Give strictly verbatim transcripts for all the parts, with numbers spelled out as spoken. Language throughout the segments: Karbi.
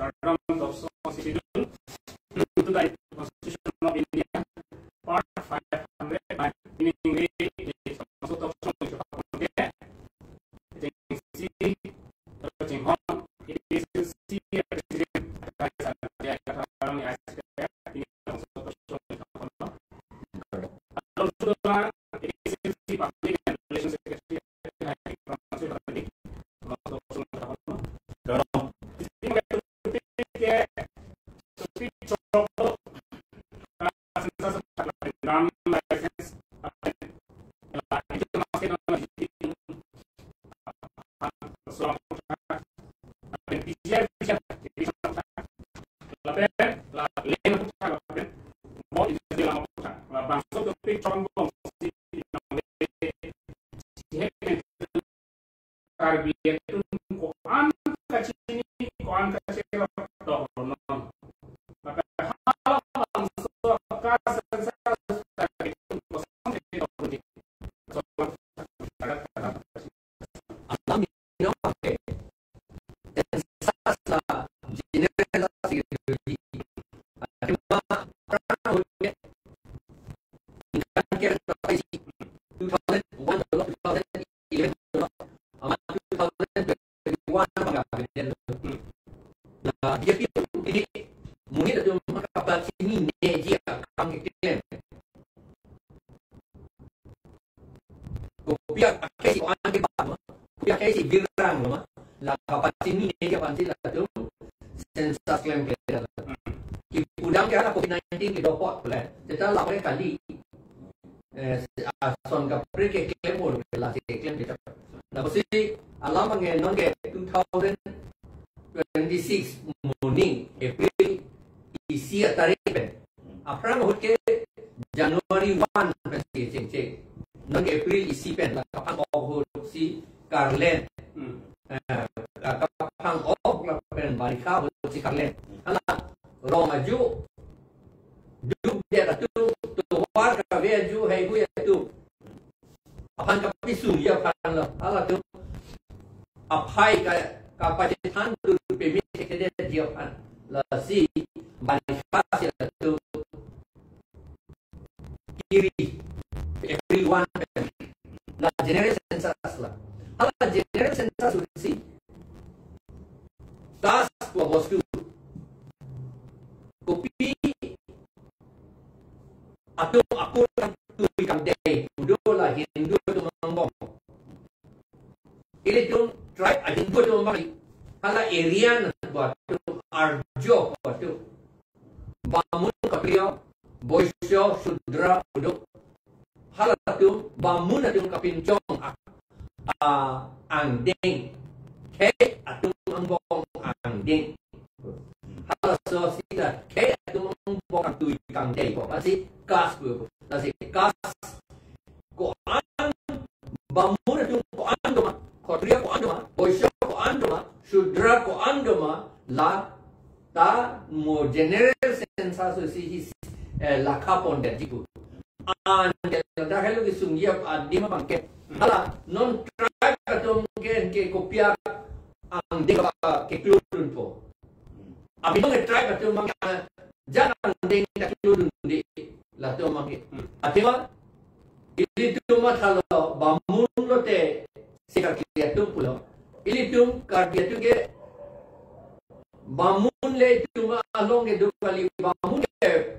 Article of Schedule to the Constitution of India, Part five hundred, meaning we, the Council of Schedule, Karbi atum ko-an kachini, ko-an kachini, alam ino pakai. Census la general security. Athema two thousand one, two thousand eleven, ama two thousand twenty-one abang abang. La B J P ini monit atum kapachinineji akam keklem. Kopi akhei si ko-an ke ba ma, kopi akhei si birang lo ma, la kapachinineji aphansi latum census klemkle. Kipudam ke hala covid nineteen kedo apot le, jeta la kali, eh, ason kaprek keklem olo, lasi keklem jeta. Lasi alam ange non ke two thousand twenty-six morning, April isi atarik pen. Aphrang ahut ke January one pensi chengcheng. Non April isi pen la kaphang-ok ahut si karlen. Hmm. Eh, la kaphang-ok lapen barikha ahut si karlen. Hala rong aju dukdet atum, tovar kave aju, heihui atum aphan kapisungji aphan lo, halatum aphai ka, kapachethan dun peme thekthedetji aphan. Lasi barikha si latum kiri, everyone, la general census la. Hala general census si caste pu bostu, kopi atum apor kangtui kangdei pu do, la Hindu atum angbong. Ilitum tribe a-Hindu atum angbong. Hala Aryan atum, Arjo atum, Bamun, Khatriya, Boisya, Sudra pu do. Halatum Bamun atum kapinchong a, a, angdeng. Khei atum angbong angdeng. Halaso si la khei atum angbong kangtui kangdei ko, lasi caste pu, lasi caste ko-an, Bamun atum ko-an do ma, Khatriya ko-an do ma, Boisya ko-an do ma, Sudra ko-an do ma, la ta mo general census si hi, eh, lakha pondetji pu. An ke la dak helo kesungji adim abang ke. Hala non tribe atum ke, ke kopi angdeng ba kekludunpo. Abang ke tribe atum abang, ah, jan angdeng ta kludunde latum abang ke. Athema ilitum mathalo Bamun lote si Karbi atum pulo. Ilitum Karbi atum ke Bamun le itum along kedo kali, Bamun ke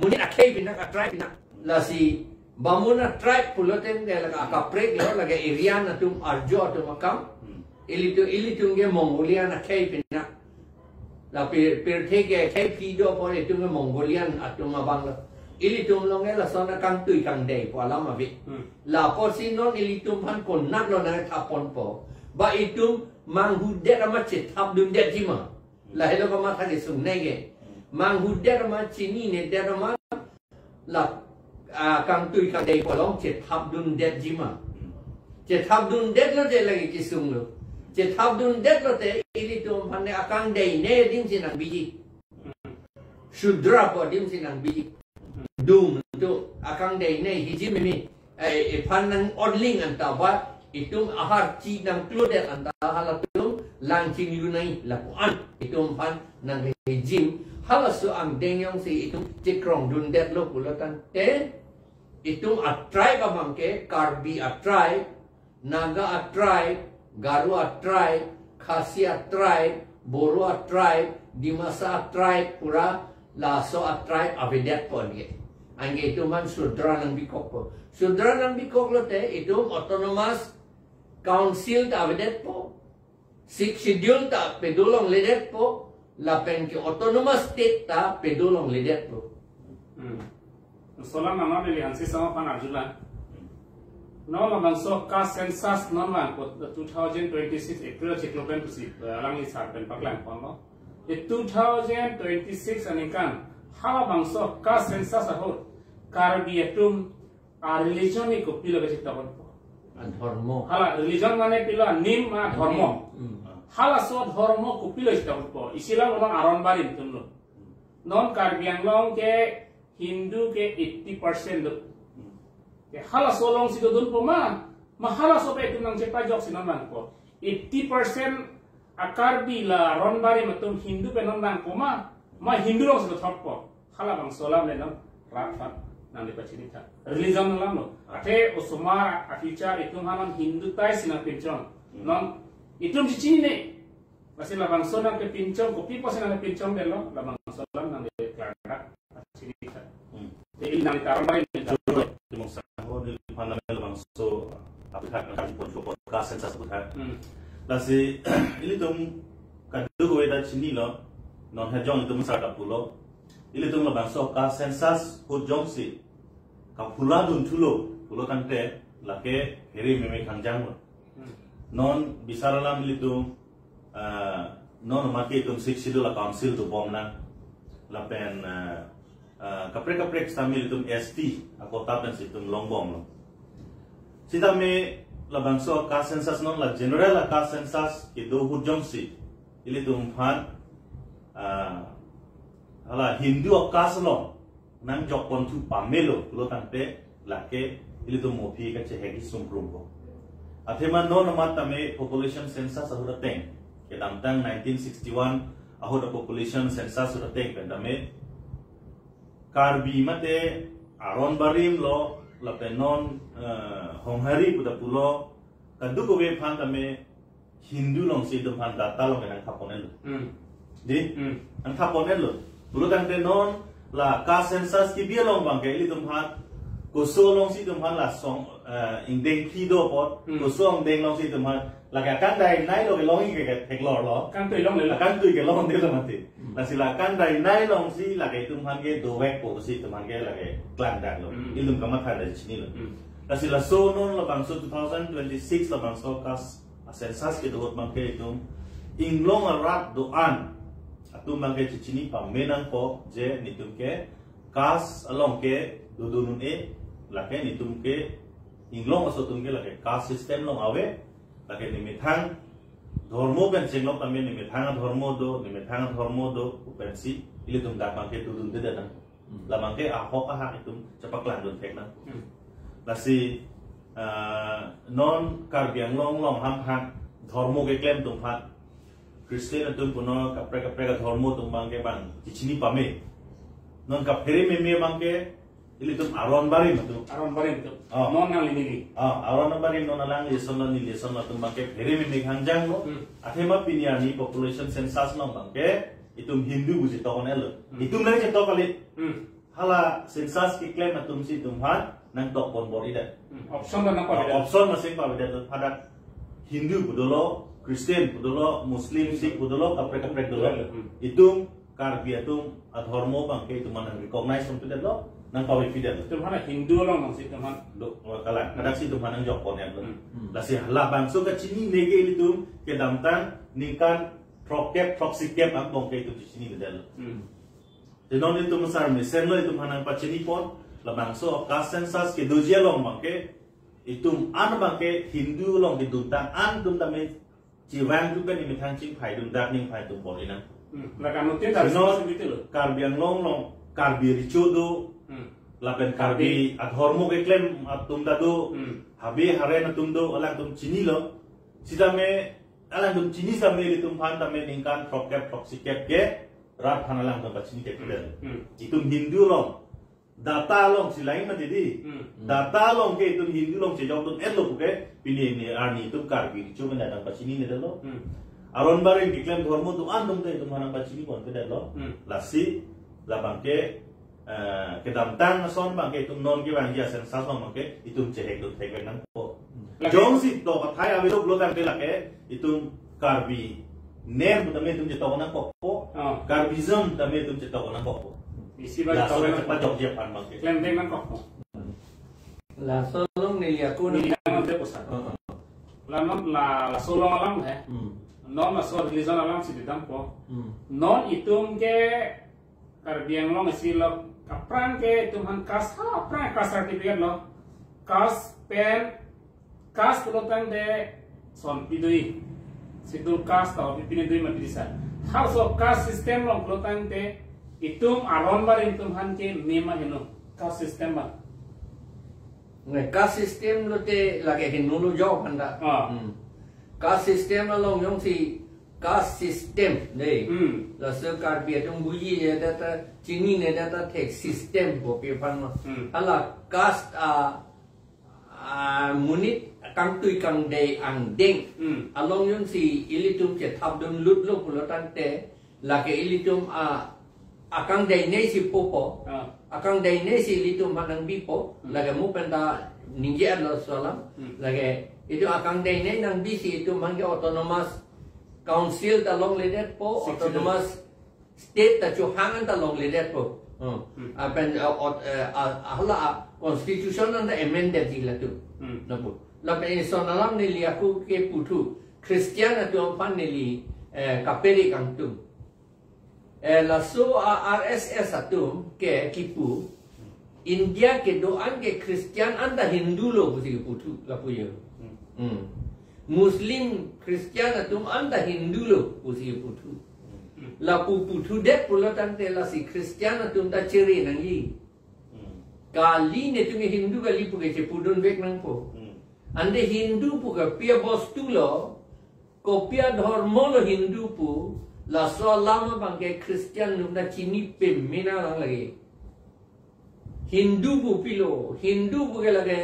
monit akhei pinak, a-tribe pinak. Lasi Bamun a-tribe pulote ke lake akaprek lo, lake Aryan atum, Arjo atum akam. Hmm. Ilitum, ilitum ke Mongolian akhei pinak. La pir, pirthe ke khei phi do apot itum ke Mongolian atum abang lo. Ilitum along ke lason akangtui kangdei pu alam ave. Hmm. La apotsi non ilitum aphan konat lo nangthapponpo? Ba itum manghudet amat chethapdundetji ma? Lahelo kamatha kesung neke. Manghudet amat, chininedet amat, la, ah, kangtui kangdei pu along chethapdundetji ma? Chethapdundet lote lake kesung lo. Chethapdundet lote ilitum aphan ne akangdeine adim si nangbiji. Sudra pu adim si nangbiji. Dum tu akangdeine hiji meme, eh, iphan nang-odling anta ba itum ahar chinangklodet anta halatum lang chinglu nai lapu-an itum aphan nang regime halaso angdeng jongsi itum chekrongdundetlo pulo tangte itum a-tribe abangke Karbi a-tribe, Naga a-tribe, Garo a-tribe, Khasi a-tribe, Boro a-tribe, Dimasa a-tribe, pura laso a-tribe avedetpo anke. Anke itum aphan Shudra nangbikokpo. Shudra nangbikok lote itum autonomous council ta avedetpo. Sixth Schedule ta pedolongledetpo. Lapen ke autonomous state ta pedolongledetpo. Hmm. Laso alam nang neli hansi sama aphan arjulang. Non labangso caste census non vangpo two thousand twenty-six April chiklo pen pusi, eh, alangli sar pen paklangponlo. Di two thousand twenty-six aningkan halabangso caste census ahut Karbi atum a-religion ni kopilo kachetokpo. Adhormo. Hala religion mane pilo, nim ma dhormo. Hmm. Halaso dhormo kopilo chetokpo. Isi alam non Aron Barim atumlo. Non Karbi Anglong ke Hindu ke eighty percent do. Ke halaso alongsi dodunpo ma, ma halaso pen itum nangchepajoksi non vangpo. Eighty percent a-Karbi la Aron Barim atum Hindu pen non vangpo ma, ma Hindu alongsi dothotpo. Halabangso alam le non rat aphan nangli pachinitha. Religion alamlo. Athe osomar a-future itum aphan non Hindu taisi nangpinchong. Hmm. Non itum chechinine. Lasi labangso nangkepinchong, kopi apotsi nangkepinchongdetlo, labangso alam nangli klardak chinitha. Hmm. Te ili nangli Aron Barim nangli. Choro, di mongsa ho, di pandang labangso aputhak, nangkepon podcast census aputhak. Hmm. Lasi ilitum kadokave ta chinilo, non hejong itum sar kapulo. Ilitum labangso caste census ahut jongsi kaphuladun thulo pulo tangte lake phere meme khangjanglo. Hmm. Non bisar alam ilitum, ah, non mate itum Sixth Schedule a-council dobom nang. Lapen, ah, ah, kaprek kaprek sitame ilitum S T a-quota pensi itum longbomlo. Sitame labangso caste census non la general a-caste census kedo ahut jongsi ilitum aphan, ah, hala Hindu a-caste along nangjokponthu pamelo pulo tangte lake ilitum mo aphi kachehek isumprumpo. Athema non amat tame population census ahut ateng, kedamtang nineteen sixty-one ahut a-population census ahut ateng pen tame Karbi mate Aron Barimlo lapen non, eh, Honghari pu ta pulo, kadokave aphan tame Hindu alongsi itum aphan data along nangthapon-etlo. Hmm. Di? Hmm. Nangthapon-etlo. Pulo tangte non la caste census kebi along abangke ilitum aphan koso alongsi itum aphan la song, eh, ingdeng phli do apot, hmm, koso angdeng alongsi itum aphan lake akang dainai lo kelongji ke theklorlo. Kangtui longlelo. Akangtui kelongdetlo mati. Hmm. Lasi la akang dainai alongsi lake itum aphan ke dovekpo pusi itum aphan ke lake klangdaklo. Hmm. Ilitum kamatha ta chinilo. Hmm. Lasi laso non labangso two thousand twenty-six labangso caste a-census kedo ahut abangke itum inglong arat do-an atum abangke chechini pame nangpo je netum ke caste along ke dodun un-e, lake netum ke inglong aso atum ke lake caste system along ave, lake nemethang dhormo pen chenglok tame nemethang adhormo do, nemethang adhormo do pu pensi ilitum dak abangke dodundedet nang. Hmm. Labangke ahok ahak itum chepaklangdun thek nang. Hmm. Lasi, ah, non Karbi Anglong along hamphang dhormo keklem atum aphan, Christian atum punon kaprek kaprek adhormo atum abangke bang chechini pame. Non kaphere meme abangke ilitum Aron Barim atum. Aron Barim atum. Oh. Non nangli neli. Oh, Aron Barim non alangli asonlo, neli asonlo atum abangke phere meme khangjanglo. Hmm. Athema pini arni population census along abangke itum Hindu pu chetok-on-etlo. Hmm. Itum nangchetok kali. Hmm. Hala census keklem atumsi itum aphan nangtokpon bor-idet. Hmm. Option ta nangpavedet. Option masing pavedetlo, hadak Hindu pu dolo, Christian pu dolo, Muslim, Sikh pu dolo, kaprek kaprek dolo. Hmm. Itum Karbi atum adhormo abangke itum aphan nang-recognize nangpidetlo, nangpavepidetlo. Itum aphan Hindu along nangsi itum aphan. Do, kalang, hadaksi itum aphan nangjokpon-etlo. Hmm. Hmm. Lasi labangso kachinine ke ilitum kedamtang ningkan throkkep, throksikkep angbong ke itum chechinidetlo. Hmm. Te non itum asar mesenlo itum aphan nangpachinipon, labangso caste census kedoji along abangke, itum an abangke Hindu along keduntang an atum tame chevangthu pen nemethang chingphaidun dak ningphai atum bor-i nang. Hmm. La kan nutin dak. Sino responsibility lo. Karbi Anglong along Karbi Recho do. Hmm. Lapen Karbi adhormo keklem atum ta do, Hmm. habe haren atum do, alangtum chinilo. Sitame, alangtum chini sitame ilitum aphan tame ningkan throkkep throksi kep ke rat aphan alangtum pachini kep Hmm. Hmm. Itum Hindu along, data along si lain mati di. Hmm. Data along ke itum Hindu along chejokdun-etlo puke, pini ne arni itum Karbi Recho pen nangpachinine detlo. Hmm. Aron barim keklem dhormo do-an atum ta itum aphan nangpachini ponpe detlo. Hmm. Lasi, labang ke, eh, kedamtang ason abang ke itum non kevangji a-census along abang ke itum chehekdun thekvek nangpo. Lake Jongsi tok athai ave do pulo tangte lake itum Karbi nem tame itum chetok nangkokpo. Oh. Karbism tame itum chetok nangkokpo. Isi ba Laso chetok nangkokpo. Chepajokji aphan abang ke. Klemdeng nangkokpo. Laso along neli ako neli nang nang te posa. Oh, oh. La non la, laso along alam he. Hmm. Non laso religion alam si dampo. Hmm. Non itum ke Karbi Anglong isi lo aphrang ke itum aphan caste, ha, aphrang caste certificate lo. Caste pen, caste pulo tangte son pidoi. Schedule caste ta pipine doi mati disa. Halaso caste system along pulo tangte itum aron barim atum aphan ke mema heno. Caste system ba. Ne caste system lote lake henolo jo panda. Ah. Hmm. Caste system along jongsi caste system dei. Hmm. Laso Karbi atum buji ya data chinine data thek system kopi aphan ma. Hmm. Hala caste a, a monit kangtui kangdei angdeng. Hmm. Along jongsi ilitum chethapdun lutlo pulo tangte lake ilitum a akangdei nei si popo. Ah. Akangdei nei si ilitum aphan nangbipo. Hmm. Lake mo penta ningje-etlo laso alam. Hmm. Lake itum akangdei nei nangbi si itum aphan ke autonomous council ta longledetpo, Sixty-two. Autonomous state ta chohang an ta longledetpo. Hmm. Hmm. Lapen, eh, ot-, eh, a-, hala a constitution an ta amended ji latum. Hmm. Lapu. Lapen ison alam neli ako ke puthu. Christian atum aphan neli, eh, kapere kangtung. Eh, laso a-R S S atum ke kipu, India kedo-an ke Christian an ta Hindu lo pusi kiputhu lapu yo. Hmm. Muslim Christian atum an ta Hindu lo pusi kiputhu. Hmm. Lapu puthudet pulo tangte lasi Christian atum ta chere nangji. Hmm. Kali netum Hindu kali puke chepudunvek nangpo. Hmm. Ante Hindu puke pi abostu lo, kopi adhormo lo Hindu pu, laso alam abang ke Christian atum ta chini pemena lang lagi. Hindu pu pilo, Hindu puke lake,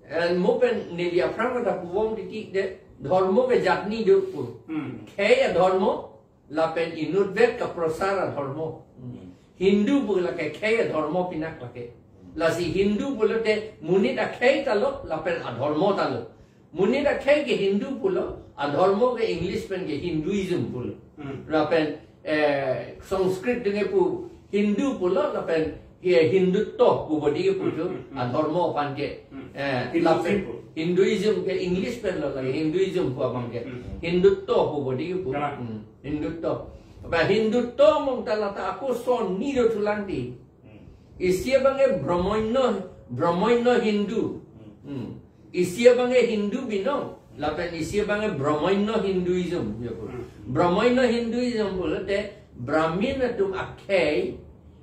eh, mo pen neli aphrang ta puvong titi de, dhormo ke jat ni do pu. Hmm. Khei adhormo, lapen inutvet kaprosar adhormo. Hmm. Hindu pu lake khei adhormo pinak lake. Lasi Hindu pulote monit akhei ta lo, lapen adhormo ta lo. Monit akhei ke Hindu pulo, adhormo ke English pen ke Hinduism pulo. Hmm. Lapen, eh, Sanskrit denge pu Hindu pulo, lapen, eh, Hindutto pu bodi ke pu Hmm, tu, hmm, hmm. Adhormo aphan ke. Hmm. Eh, Hinduism lapen pu. Hinduism ke English pen lo lagi, Hmm. Hinduism pu abang ke. Hmm. Hindutto pu bodi ke pu. Kalang. Hmm. Hindutto. Apa Hindutto mong ta lata ako son ni do thulang di. Hmm. Isi abang ke Brahmanya, Brahmanya Hindu. Hmm. Hmm. Isi abang ke Hindu binong, lapen isi abang ke Brahmanya Hinduism, ya pu. Hmm. Brahmanya Hinduism pulote Brahmin atum akhei,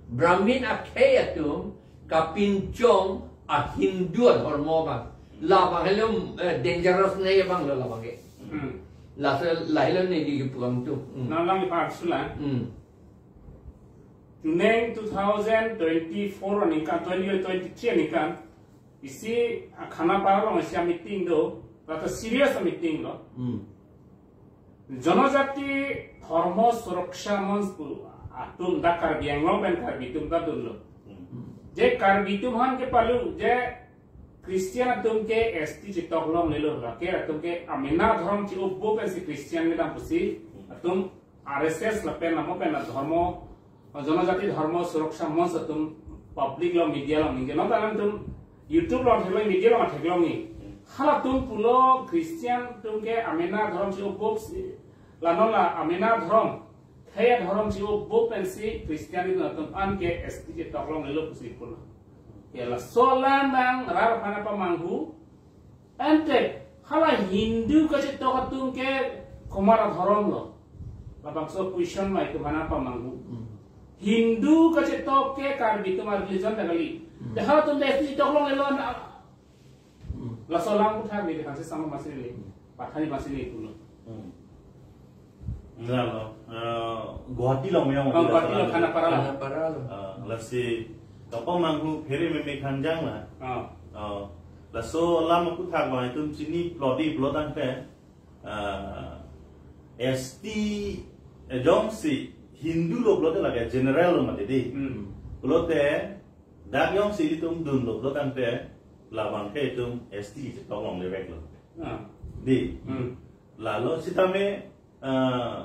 Brahmin akhei atum kapinchong a Hindu adhormo abang. Labang helo, eh, dangerous nei abang lo labang ke. Hmm. Laso lahelo neli kipu kangtung. Hmm. Nang lang ipa sulang. Hmm. June two thousand twenty-four aningkan, twenty twenty-three aningkan, isi a Khanapara along isi a meeting do, lata serious a meeting lo. Hmm. Janajati Dharma Suraksha Manch pu atum dak Karbi Anglong pen Karbi atum ta dunlo. Hmm. Je Karbi atum aphan ke palu, je Christian atum ke S T chetok longlelo, lake atum ke amena dhorom che-upbo pensi Christian kedam pusi, atum R S S lapen amo pen la dharma, Janajati Dharma Suraksha Manch atum public along media along ningje. Non ta alanglitum YouTube along theklong, media along theklong ni. Halatum pulo Christian atum ke amena dhorom che-upbo si, la non la amena dhorom, khei adhorom che-upbo pensi Christian atum an ke S T chetok longlelo pusi pulo. Ya laso alam abang rat aphan pamanghu, ante hala Hindu kachetok atum ke komat adhorom lo? Labangso question mai itum aphan pamanghu. Hmm. Hindu kachetok ke Karbi atum a-religion ta kali. Hmm. Te halatum ta S T chetok longlelo na. Hmm. Laso alam aputhak neli hangsi sang masile. Hmm. Pathani masile pulo. Hmm. Lalo, eh, Guwahati along meyong. Oh, Guwahati along, Khanapara along. Khanapara along. Eh, lasi kapamanghu phere meme khanjang la. Oh. Oh. Laso alam aputhak abang itum chini plot-i plot tangte, eh, S T, eh, jongsi Hindu lo pulote lake general lo mati dei. Hmm. Pulote dak jongsi itum dunlo pulo tangte labang ke itum S T chetok longle veklo. Ah. Dei. Hmm. Lalo sitame, eh,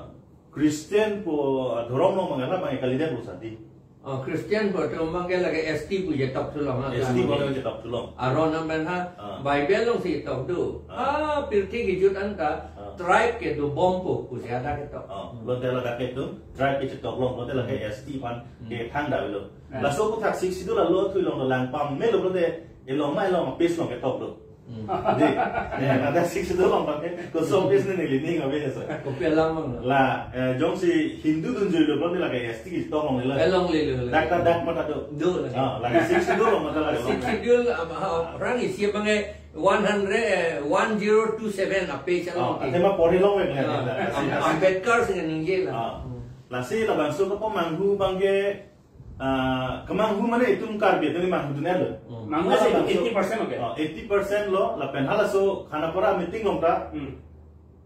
Christian pu adhorom along mangala bang kalidet pu sadi. Oh, Christian pu adhorom abang ke lake S T pu chetok thu long, ah, S T pu lake chetok thu long. Aron amen ha, ah, Bible alongsi chetok do. Ah. Ah, pirthe kejut anta, ah, tribe kedobom pu, pusi hadak chetok. Ah, pulote ladak ke itum tribe ke chetok long, pulote lake S T aphan, hmm, kethang davelo. Ah. Laso aputhak Sixth Schedule alo thu along lang pamelo pulote, elong ma elong a-page along ketok do. Hmm. Dei, ya, kada Sixth Schedule along pakai, kosong page neli ning abe ya, sir. Kopi alam abang? La, eh, jongsi Hindu dunjuilo pulote lake S T chetok longlelo. Eh, longlelo. Dak ta dak mata do. Do lake. Ah, lake Sixth Schedule along mata lake. Sixth Schedule, ah, ah, orang isi abang ke one hundred, eh, one zero two seven a-page along. Ah, athema porhe longvek le. Ah, kita. Am-, Ambedkar si ningje la. Ah. Hmm. Lasi labangso kapamanghu abang ke, ah, kemanghu mane itum Karbi atum manghu dunelo. Hmm. Manghu si eighty percent oke. Oh, eighty percent lo, lapen halaso Khanapara meeting along ta. Hmm.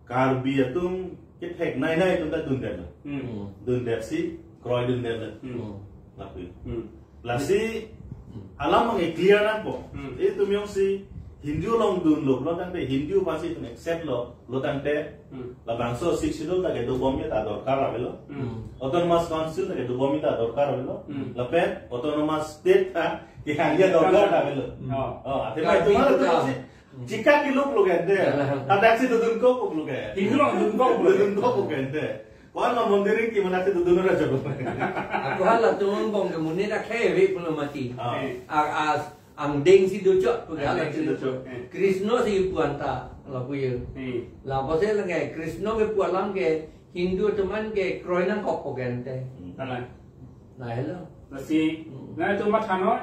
Karbi atum kethek nai nai atum ta dundetlo. Hmm. Hmm. Dundetsi, kroi dundetlo. Hmm. Hmm. Lapu. Hmm. Lasi, hmm, alam abang clear nangpo. Hmm. Itum jongsi Hindu along dunlo pulo tangte, Hindu aphansi itum accept lo pulo tangte, hmm, labangso Sixth Schedule ta kedobom ta dorkar avelo. Hmm. Autonomous Council ta kedobom ta dorkar avelo. Hmm. Lapen Autonomous State ta kehang ta dorkar avelo. Hmm. Oh. Oh, athema itum halatum si chikak keluk lo ke ante. Ya, lah. Tadaksi dodun kok lo ke. Hindu along dun kok lo. Dodun kok lo ke ante. Ko-an ma mondiring ki manaksi dodun ra jok. Ako halatum angbong ke monit akhei ave pulo mati. Ah. A, a, angdeng si dochot pu ke halatum. Angdeng si dochot, eh. Krishna si pu anta lapu ye. Hmm. Lapusi lake Krishna kepu alam ke Hindu atum an ke kroi nangkok pu ke ante. Hmm. Kalang. Lahelo. Lasi, hmm, nangtum mathanoi.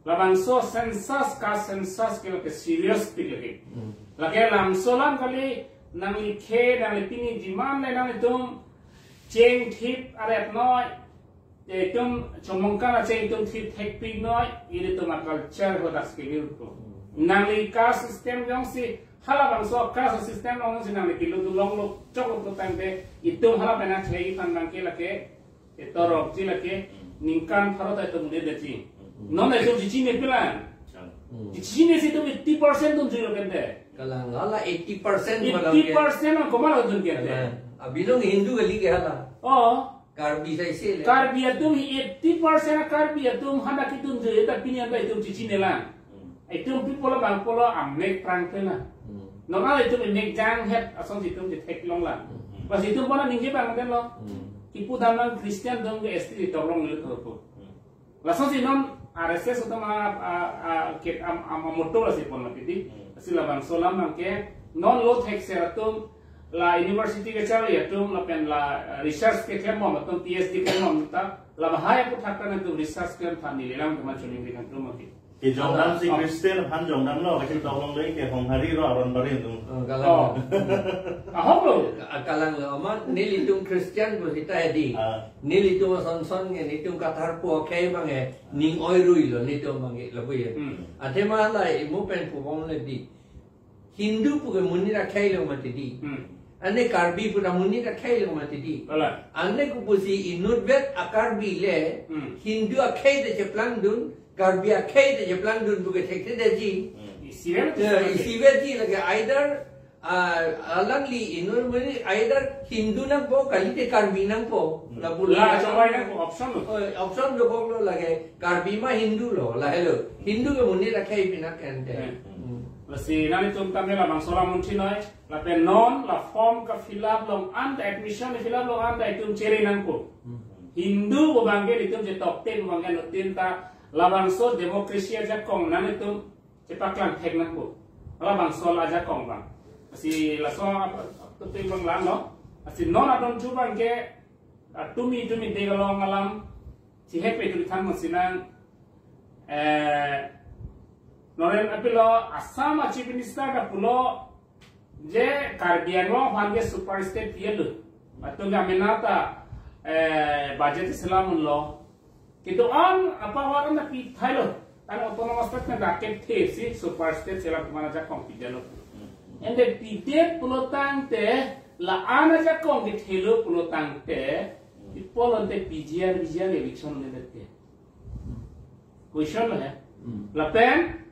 Labangso census, caste census ke lake serious pik lake. Hmm. Lake lamso alam kali, nangli khei, nangli pini jiman le nanglitum chengthip aret noi, itum chomongkan acheng itum thip thekpik noi, ilitum a-culture hadak si kevir ko. Hmm. Nangli caste system jongsi, halabangso caste system along si nangli kilu tu longlo, choklo tu tangte, itum hala pen akhei aphan abang ke lake, itum rok si lake, ningkan pharo ta itum le detji. Hmm. Non itum chichinine pilan. Hmm. Chichinine si itum eighty percent dunjuilo ke ante. Kalang hala eighty percent malam ke. Eighty percent ang komat dunke ante. Kalang. Abinong Hindu kali ke hala. Oh. Karbi saise le. Karbi atum hi eighty percent Karbi atum hadak kedunjui ta pini anta itum chichinine lang. Hmm. Itum pi pulo bang pulo amek prang pena. Hmm. Non itum emek janghet asonsi itum chetheklong lang. Hmm. Pas itum pona ningje abang detlo. Hmm. Kipu damnang Christian atum ke S T chetok longle toro ko. Hmm. Lasonsi non R S S atum a, a, a, ke am, am, am motto lasi pon mati dei. Hmm. Lasi labangso alam abang ke non lo thekser atum la university kacharli atum lapen la, eh, research keklembom atum P H D klembom ta la bahaya aputhak ta nangtum research klem tha neli lang teman chuning ri nangtum mati. Kejongdam si, ah, Christian aphan jongdamlo, lake tolong leng ke Honghari ro aron bari atum. Oh, kalang. Oh. Ahok lo. Ka-, kalang lo, amat nelitum Christian pu sita dei. Ah. Nelitum ason son ke, nelitum Kathar pu akhei abang ke, ning oi rui lo, nelitum abang ke, lapu ye. Hmm. Athema la imu pen pubom le dei. Hindu pu ke monit akhei lo mati dei. Hmm. Ane Karbi pu ta monit akhei lo mati dei. Kalang. Ane kopusi inutvet a-Karbi le, hmm, Hindu akhei ta cheplangdun, Karbi akhei ta cheplangdun pu ke thekthedetji. Hmm. Isivet, ya, isivetji lake either, ah, alangli inut monit either Hindu nangpo, kalite Karbi nangpo. Hmm. Lapu la, la chongvai nangpo, option lo. Oh, option dokok lo lake Karbi ma Hindu lo, lahelo. Hindu ke monit akhei pinak ke ante. Hmm. Hmm. Lasi nanglitum tame labangso alam munthi noi, lapen non la form ka-fill up long anta, admission fill up long anta itum chere nangpo. Hmm. Hindu pu abang ke itum chetokte pu abang ke nutin ta labangso democracy ajakong nanglitum chepaklang thek nangpo. Labangso la ajakong abang. Lasi laso ap-, ap-, tuting abang lang no. Lasi non adon chu abang ke Tumi tumi dek along alam chihek pe tuli than masinang, eh, Noren apilo Assam a Chief Minister ta pulo je Karbi Anglong aphan ke super state pielo. Atum ke amena ta, eh, budget selam lo. Kintu an apa waran na pi thailo. Tang autonomous state na daket the si super state selam kemana jakong pidelo. Ende pidet pulo tangte la ana jakong ke thelo pulo tangte. Ipol ante P G R, V G R eviction le dette. Question lo he. Hmm. Lapen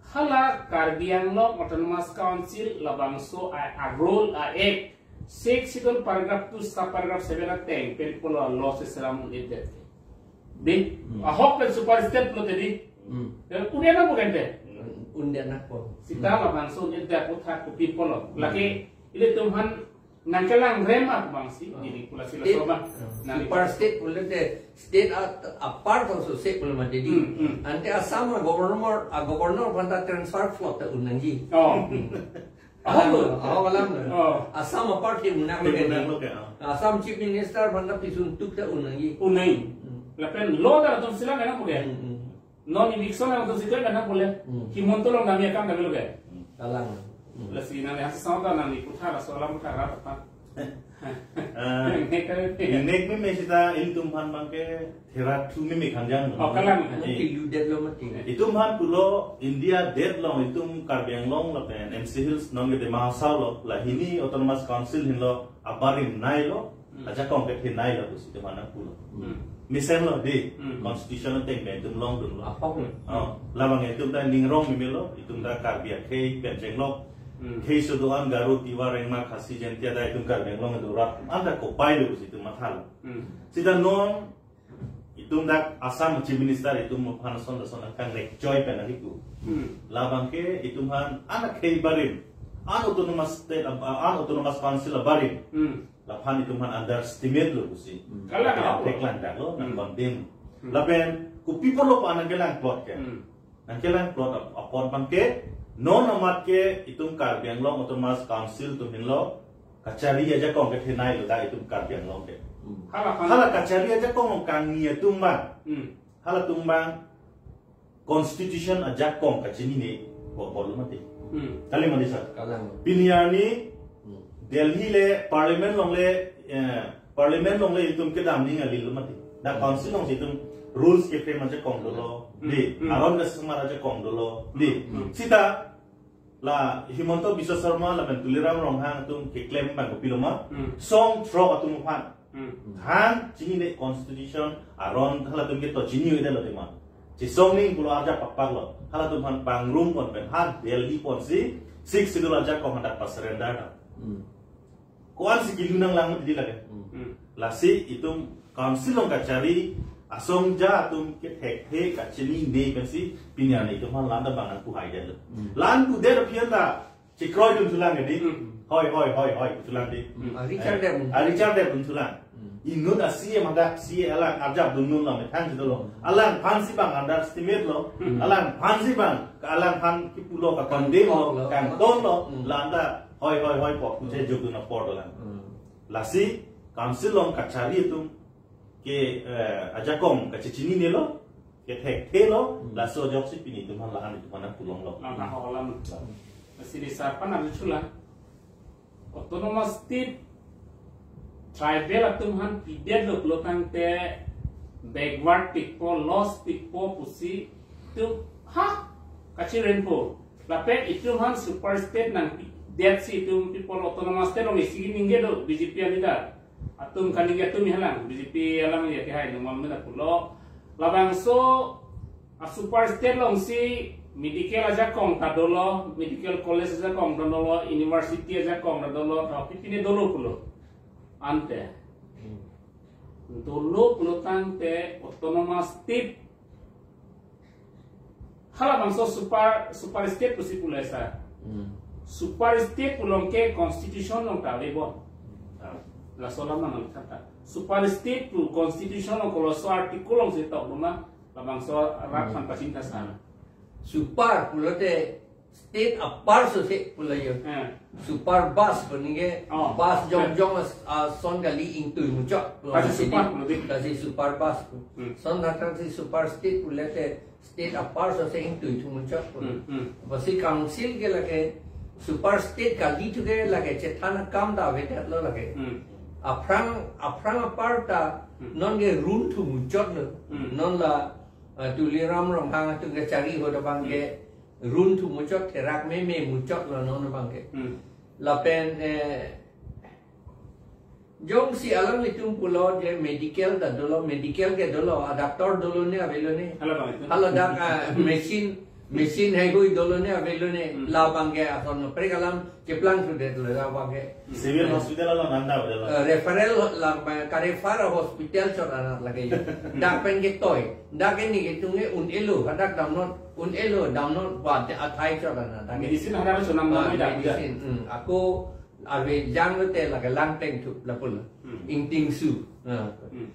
hala Karbi Anglong Autonomous Council labangso a, a rule a act, Sixth Schedule paragraph two sub paragraph seven ateng pen pulo law si selam un-edet. Di, Hmm. ahok pen super state lo tadi. Hmm. Eh, un-e nangpo kan te? Un-e nangpo. Sita labangso un-edet puthak kopi pulo. Hmm. Lake ilitum aphan nangkelang rem abang si, Hmm. ini pula sila State, soba. Hmm. Nang Super state pulo te, state a, apart also state pulo mati di. Hmm, hmm. Ante Assam a governor, a governor aphan ta transfer plot ta un nangji. Oh. Ahok lo. Ahok alam lo. Oh. Assam apart ke un nanglo Ke ke un nanglo di. ke, oh. Assam Chief Minister aphan ta pisun tuk ta un nangji. Un nangji. Hmm. Lapen law ta atum sila nangpo ke. Hmm, hmm. Non eviction atum si klempo nangpo le. Hmm. Himanta along damji akam damlo ke. Kalang. Hmm. Lasi nang hasi sama ta nangli puthak laso alam puthak rat apa. Eh, Nek kali. Nek meme sita ilitum aphan abang ke therak thu meme khangjang. Oh, kalang. Mati Eh. lu det lo mati. Itum aphan pulo India det along itum Karbi Anglong lapen M C Hills non ke Dima Hasao lo, la hini Autonomous Council ahin lo abarim nei lo, Hmm. ajakong kethe nei lo pusi itum aphan pulo. Hmm. Mesen lo di, Hmm. constitution ateng pen itum longdun lo. Ahok lo. Oh, labang itum ta ning rong meme lo, itum ta Karbi akhei pen chenglok. Hmm. Khei so do-an Garo, Tiwa, Rengma, Khasi, Jaintia ta itum Karbi Anglong do rat. Anta kopai lo pusi itum matha lo. Hmm. Sita non itum dak Assam Chief Minister itum aphan son da son kangrekchoi pen ahiku. Hmm. Labang ke itum aphan ana khei barim, an autonomous state, ab-, an autonomous council abarim. Hmm. Laphan itum aphan underestimate lo pusi. Hmm. Kalang Lapen ahok lo. theklang dak lo, nang Hmm. condemn. Hmm. Lapen kopi pulo pa nangkelang plot ke. Hmm. Nangkelang plot ap-, apot abang ke, non amat ke itum Karbi Anglong Autonomous Council atum ahin lo kachari ajakong kethe nei lo ta itum Karbi Anglong ke. Hmm. Hala aphan. Hala kachari ajakong kangni atum abang. Hmm. Halatum abang constitution ajakong kachinine bor bor lo mati. Hmm. Kali mati sa. Kalang. Pini arni Hmm. Delhi le parliament along le, eh, parliament along le itum kedam ning ali lo mati. Da Hmm. council along si itum rules ke frame ajakong dolo. Hmm. Di, Hmm. aron ke semar ajakong dolo. Di, Hmm. sita la Himanta Biswa Sarma lapen Tuliram Ronghang atum keklem abang kopilo ma. Hmm. Song throk atum aphan. Hmm. Than chinine constitution aron halatum ke to chini oi delo tema. Chisong ning pulo arjap pakpak lo. Halatum aphan pangrum pon pen ha Delhi pon si Sixth Schedule ajakong hadak pa surrender na. Hmm. Ko-an si kilu nanglang di lake. Hmm. Hmm. Lasi itum council along kachari asong ja atum kethekthe kachinine pensi pini arni itum aphan landa bang nangpuhai delo. Hmm. Lan pudet aphi anta chekroidun thulang ke di. Hmm. Hoi, hoi, hoi, hoi, thulang di. Hmm. Ah, Richard Eh, Deb. ah, Richard Deb dun thulang. Hmm. Inut a C A madak C A alang arjap dun nun lo methang si dolo. Hmm. Alangphan si bang underestimate lo. Hmm. Alangphan si bang, ka alangphan kipulo ka condemn lo, Kangton lo. kangton lo. Hmm. Landa hoi, hoi, hoi po, kuche Hmm. jok dun apor dolang. Hmm. Lasi council along kachari atum ke, eh, ajakong kachechinine lo, kethekthe lo, Hmm. laso ajoksi pini itum aphan lahan itum aphan pulong lo. Lang ahok alam. Sini sapa na chula. Autonomous state tribal atum aphan pidet lo pulo tangte backward pikpo, lost pikpo pusi itum ha kachirenpo. Lapen itum aphan super state nangpidet si itum people autonomous state along isi ningje do B J P a leader. Atum kaningje atum halang, B J P alang ya kehai nung mam mena pulo. Labangso a super state along si medical ajakong ta dolo, medical college ajakong ta dolo, university ajakong ta dolo, ta pipine dolo pulo. Ante. Hmm. Dolo pulo tangte autonomous state. Halabangso super, super state pusi pule sa. Hmm. Super state pulo ke constitution along ta le bon. Ah, laso alam nang kata. Super state pu constitution along koloso article along si tok doma, labangso rat Hmm. aphan pachinta sa. Super pulote State apar sose pulo yo. Hmm. Super bus pu ningke, oh, bus jong jong as, ason kali ingtui muchot. Lasi super pulo di. Lasi super bus pu. Hmm. Lason thakthaksi super state pulote state apar sose ingtui thu muchot pu. Hmm, hmm. Lasi council ke lake super state kali thu ke lake chethan akam ta avedet lo lake. Hmm. Aphrang, aphrang apar ta, hmm, non ke run thu muchot lo. Hmm. Non la, uh, Tuliram Ronghang atum kachari ahut abang ke, hmm, run thu muchot, therak meme muchot lo non abang ke. Hmm. Lapen, eh, jongsi alanglitum pulo je medical ta dolo, medical ke dolo, a doctor dolo ne avelo ne. Hala abang itum. Hala dak, ah, machine, machine heihui dolo ne avelo ne. Hmm. La abang ke ason kaprek alam cheplang thudet lo la abang ke. Civil hospital along anta avelo. Eh, referral la abang ka-refer hospital chot anat lake. Dak pen ketoi. Dak ke neke tunge un-elo, hadak damnon, un-elo, damnon, ba de athai chot anat. Dak ke. Medicine hadak chonam, ah, namai dak. Medicine, hmm. Ako ave jang lote lake langpeng thup lapulo. Hmm. Ingting su. Ah. Hmm.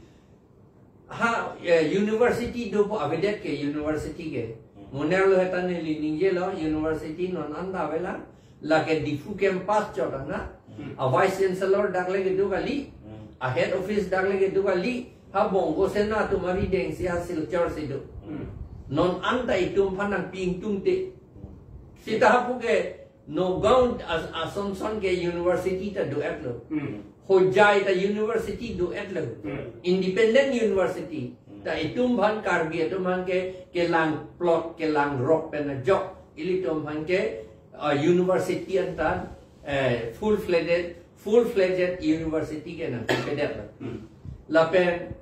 Ha, eh, university dopo avedet ke university ke. Hmm. Moner lo hetan neli ningjelo university non anta avelang. Lake Diphu campus chot anat. Hmm. A vice chancellor dak le kedo kali. Hmm. A head office dak le kedo kali. Ha Bongo Sena atum arideng si ha Silchar si do. Hmm. Non anta itum aphan nangpi ingtungte. Hmm. Seta hapu ke Nagaon as-, ason son ke university ta do-et lo. Hmm. Hojai ta university do-et lo. Hmm. Independent university. Hmm. Ta itum aphan Karbi atum aphan ke kelang plot, kelang rok pen ajok. Ilitum aphan ke, uh, university anta, eh, full fledged, full fledged university ke nangpedet lo. Hmm. Lapen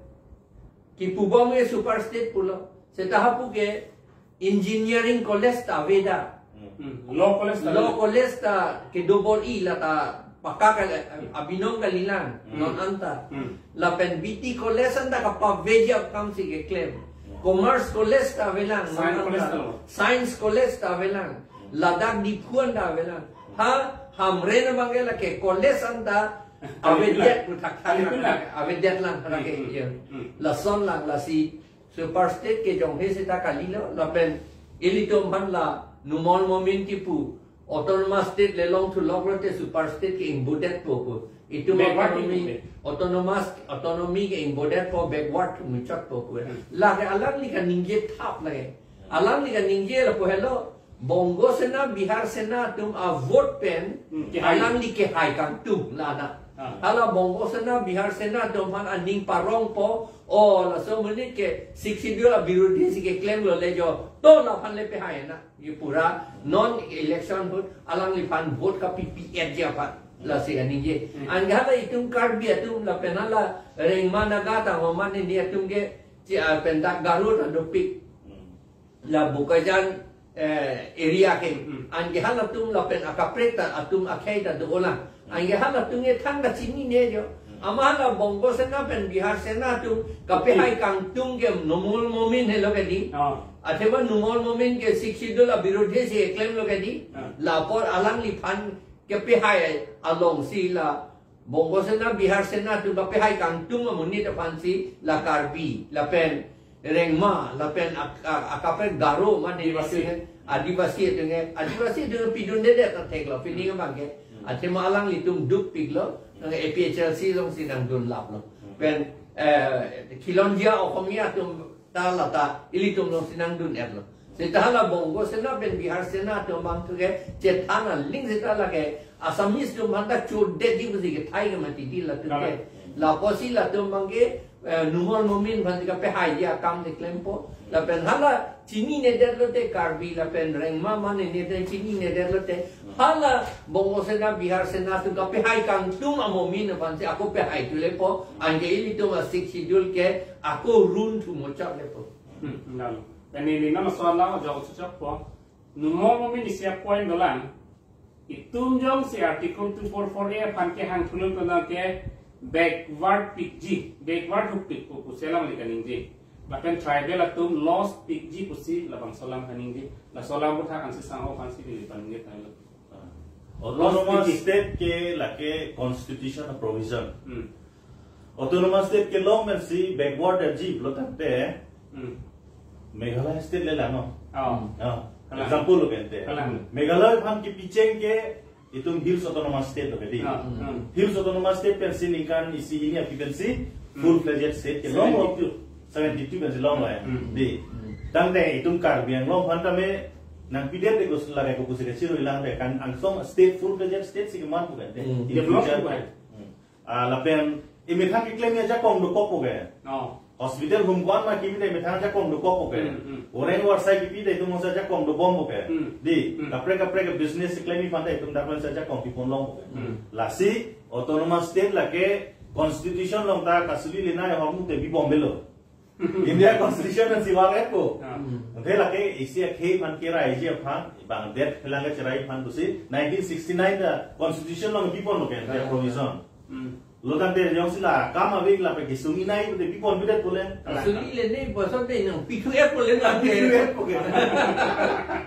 kipubom ke super state pulo. Seta hapu ke engineering college ta avedet. Hmm. Law college ta, law college ta kedo bor-i la ta pakka kali, hmm, abinong kalilang, hmm, non anta. Hmm. Lapen B T college anta kapaveji akam si keklem. Hmm. Commerce college ta avelang, non anta. Science college ta avelang. Ladak Diphu anta avelang. Ha, Hamren abang ke lake college anta avedet pu thakthak, avedet lang lake, hmm, hmm, ya. Hmm. Lason lang lasi super state ke jonghe seta kalilo, lapen ilitum aphan la Numal Momin kipu autonomous state le longthu lok lote super state ke ingbodetpo pu. Itum backward autonomy, kipu ke. Autonomous, autonomy ke ingbodetpo, backward thu muchotpo pu. Hmm. Lake alangli kaningje thap lake. Alangli kaningje lapu helo, Bongo Sena, Bihar Sena atum a vote pen, hmm, kehai. Alangli kehai kangtung la na. Ah. Hala Bongo Sena, Bihar Sena atum aphan aning parongpo, o laso amonit ke Sixth Schedule abirudhi si keklem lo le jo, to laphan le pehai na. Ye pura non election ahut alangliphan vote kapipi-etji aphan. Lasi kaningje. Hmm. Anke hala itum Karbi atum lapen hala Rengma Naga ta Homan ni atum ke, chi, ah, pendak Garo ta dopik. Hmm. La Bokajan, eh, area ke. Hmm. Anke halatum lapen akaprek ta atum akhei ta do-olang. Hmm. Anke halatum ke thangta chinine jo. Hmm. Amat hala Bongo Sena pen Bihar Sena atum kapehai kangtung ke Numal Momin helo ke di. Oh. Athema Numal Momin ke Sixth Schedule abirudhi si eklem lo ke di. Hmm. La apor alangliphan kepehai alongsi la Bongo Sena, Bihar Sena atum kapehai kangtung amonit aphansi la Karbi, lapen Rengma, lapen ak-, ak-, akaprek Garo mane Adivasi. Adivasi atum ke, Adivasi atum ke pidundedet ta theklo, pini, hmm, abang ke. Hmm. Athema alanglitum dukpiklo, nang A P H L C alongsi nangdun laplo. Hmm. Pen, eh, Khilonjia Okhomia atum ta la ta ilitum alongsi nangdun-etlo. Seta hala Bongo Sena pen Bihar Sena atum abang thu ke chethan aling seta lake Assamese atum aphan ta chodetji pusi kethai ke mati di latum ke. Kalang. Lapusi latum abang ke, eh, Numal Momin aphan kapehaiji akam si klempo. Lapen hala chininedet lote Karbi lapen Rengma mane ne te chininedet lote. Hala Bongo Sena, Bihar Sena atum kapehai kangtung amomin aphansi ako pehai thulepo, anke ilitum a Sixth Schedule ke ako run thu muchot lepo. Hmm, nang. Kani neli nang soal lang jawab chokpo. Numal Momin isi a-point dolang. Itum jongsi Article two four four A aphan kehang thulo kona ke backward pikji, backward huk pik pu pusi alangliphan kaningje. Lapen tribal atum lost pikji pusi labangso alam kaningje. Laso alam aputhak ansi sang-o aphansi neli paningje tailo. Autonomous state ke lake constitution a-provision. Hmm. Autonomous state kelong pensi backward arji pulo tangte, hmm, Meghalaya state le lang, no? Oh. Ah. Kalang. Example lo ke ante. Kalang. Meghalaya aphan kipicheng ke itum Hills Autonomous State lo ke dei. Ah, ah. Hills Autonomous State pensi ningkan isi hini aphi pensi full fledged state kelong lo tu. Seventy-two pensi longlo ya. Hmm. Dei. Tangte itum Karbi Anglong aphan tame nangpidet de ko sula ko pusi kachirui lang de, kan angsong state, full fledged state si keman pu kan de. Hmm. Ini Develop future pu kan. Hmm. Ah, lapen emethang keklem ajakong dokok pu ke. Oh. Hospital hum ko-an ma kipi de emethang ajakong dokok pu ke. Hmm, hmm. Orang warsai kipi de itum masa ajakong dobom pu ke. Hmm. Dei, hmm, kaprek kaprek ke business klemji aphan de itum dak pensi ajakong pipon long pu ke. Hmm. Lasi Autonomous State lake constitution along ta kasuli lenai ahormu te bibom avelo. India Constitution si vang-etpo. Ah. Hmm. Ante lake isi akhei aphan keraiji aphan, bang det phelang kecherai aphan pusi nineteen sixty-nine ta constitution along pipon lo ke, ah, provision. Hmm. Lo tangte jongsi la kam ave lapen kesung-i nai pute pipon pidet pule. Suli le ne, boson te nangpithu-et pule nang. Pithu-et pu ke.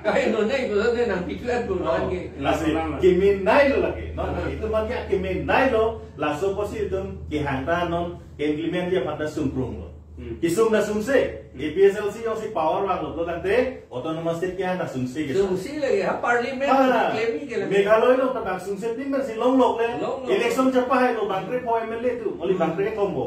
Kaino ne, boson te nangpithu-et pule. Oh, nang ke. Lasi, lasi, lasi. Kemenei lo lake. No, ah, itum aphan ke kemenei lo, laso apotsi itum kehang ta non implement ji aphan ta sungkrung lo. Hmm. Kesung ta sungse, hmm, A P H L C jongsi power vanglo, lo tangte Autonomous State kehang ta sungse ke. Sungse lake, ha Parliament, ha, klemji ke lake. Meghalaya along ta bang sungse pin pensi longlok le. Longlok. Election chepahai lo, bang krepho M L A atum, only, hmm, bang kre thompo.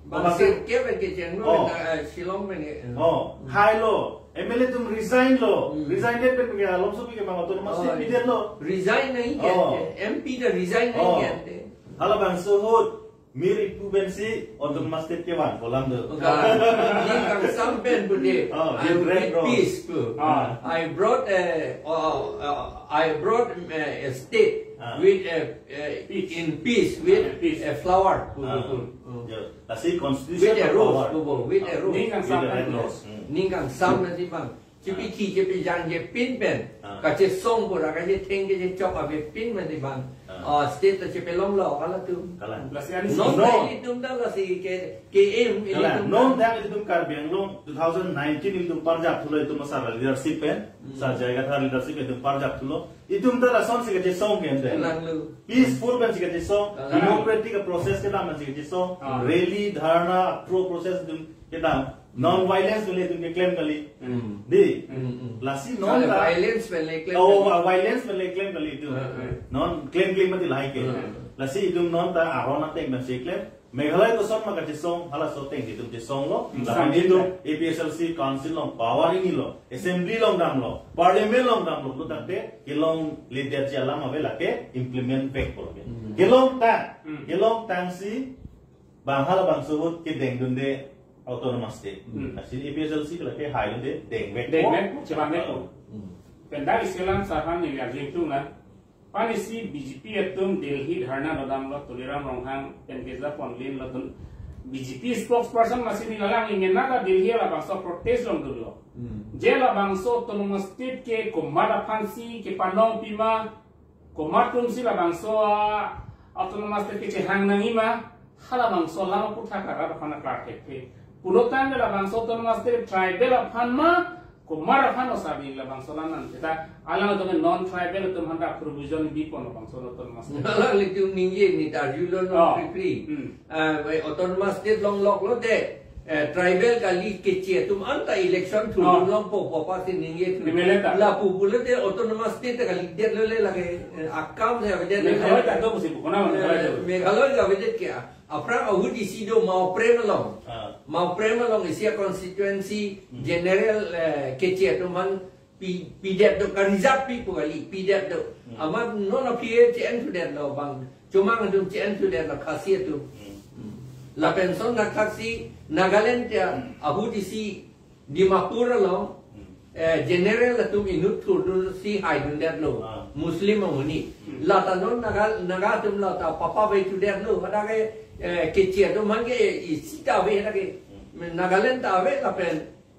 Bang, bang kre, state ke pen kecheng lo, oh, na, eh, Shillong pen ke. Oh, hmm, hailo, M L A atum resign lo, hmm, resign det pen ke alomso pi ke bang Autonomous State, oh, pidet lo. Resign nangji ke, oh, M P ta resign nangji, oh, ke ante. Halabangso ahut, mir ipu pensi Autonomous State kevan kolang do. Bukan. Ningkangsam pen pute. Oh, I will bring peace pu. Ah. I brought a, uh, uh, I brought, uh, a state, ah, with a, uh, peace, in peace with, ah, peace, a flower pu, ah, pu, pu. Ya, lasi constitution with a rose, power, pu, pu, with a, ah, rose. Ningkangsam, with a red rose. Hmm. Ningkangsam pensi bang. Chepi, ah, thi, chepijang, chepin pen. Ah. Kachesong pura, kachetheng kachechok avepin pensi bang. Ah. Ah, state ta chepelong lo, kala tu. Kalang. Lasi ani non, no, ta ilitum ta lasi ke, ke em, kalang, ilitum non ta. Tang ilitum Karbi Anglong two thousand nineteen ilitum parjap thulo itum asar leadership pen. Hmm. Sar J I Kathar leadership pen itum parjap thulo. Itum ta lasonsi kachesong ke ante. Kalang lo. Peaceful pensi kachesong, kalang, democratic process kedam pensi kachesong, ah, rally, dharna, pro process itum kedam. Non-violence pen le itum keklem kali. Hmm. Dei. Hmm, hmm. Lasi non ta violence pen le klem kali. Oh, violence pen le klem kali itum. Hmm, hmm. Non klem klem mati lahai ke. Hmm. Lasi itum non ta aron ateng pensi klem. Meghalaya koson ma kachesong, halaso ateng itum chesong lo. Hmm. Lapen itum A P H L C council along power hini lo, assembly along damlo, parliament along damlo, lo tangte kelongledet ji alam ave lake implement vekpo lake. Hmm. Kelongtang, hmm, kelongtangsi bang halabangso ahut kedengdunde Autonomous State. Hmm. Lasi A P H L C ke lake haidunde dengvekpo. Dengvekpo, chevangvekpo. Hmm. Pen dak isi alam sar aphan neli arju ingtung lang. Pini isi B J P atum Delhi dharna dodamlo, Tuliram Ronghang pen keja ponlin lo dun. B J P spokesperson masi neli alang ingena ta Delhi labangso protest along dunlo. Hmm. Je labangso Autonomous State ke komat aphansi kepanong pima, komat atumsi labangso, ah, Autonomous State kechehang nangji ma, halabangso alam aputhak arat aphan aklar thekthe. Pulotangte labangso Autonomous State tribal aphan ma, komat aphan osar ni labangso alam nang. Seta alang atum non-tribal atum aphanta provision bipon labangso Autonomous State. Alanglitum ningje, neli ta arjulo non, oh, pri pri. Hmm. Ah, bai Autonomous State longlok lote, eh, tribal kali, Keche atum anta election thu, oh, longpo pu apotsi ningje thu. M L A ta. Lapu pulote Autonomous State kalidet lo le lake, eh, akam si avedet lo le. Meghalaya ta do pusi pu, kona Meghalaya ta. Eh, Meghalaya avedet ke, ah, aphrang ahut isi do Mawprem along. Ah. Mawprem along isi a-constituency, hmm, general, eh, Keche atum aphan pi, pidet do, ka-reserve pipo kali, pidet do. Hmm. Amat non aphi che-en thudet lo bang, Chomang atum che-en thudet lo, Khasi atum. Hmm. Hmm. Lapen lason thakthaksi Nagaland ta, hmm, ahut isi Dimapur along, hmm, eh, general atum inut thurdusi haidundet lo. Ah. Muslim amonit. Hmm. Lata non Naga, Naga atum lata papa ave thudet lo. Hadak ke, eh, Keche atum aphan ke isi ta ave hadak ke. Hmm. Nagaland ta ave lapen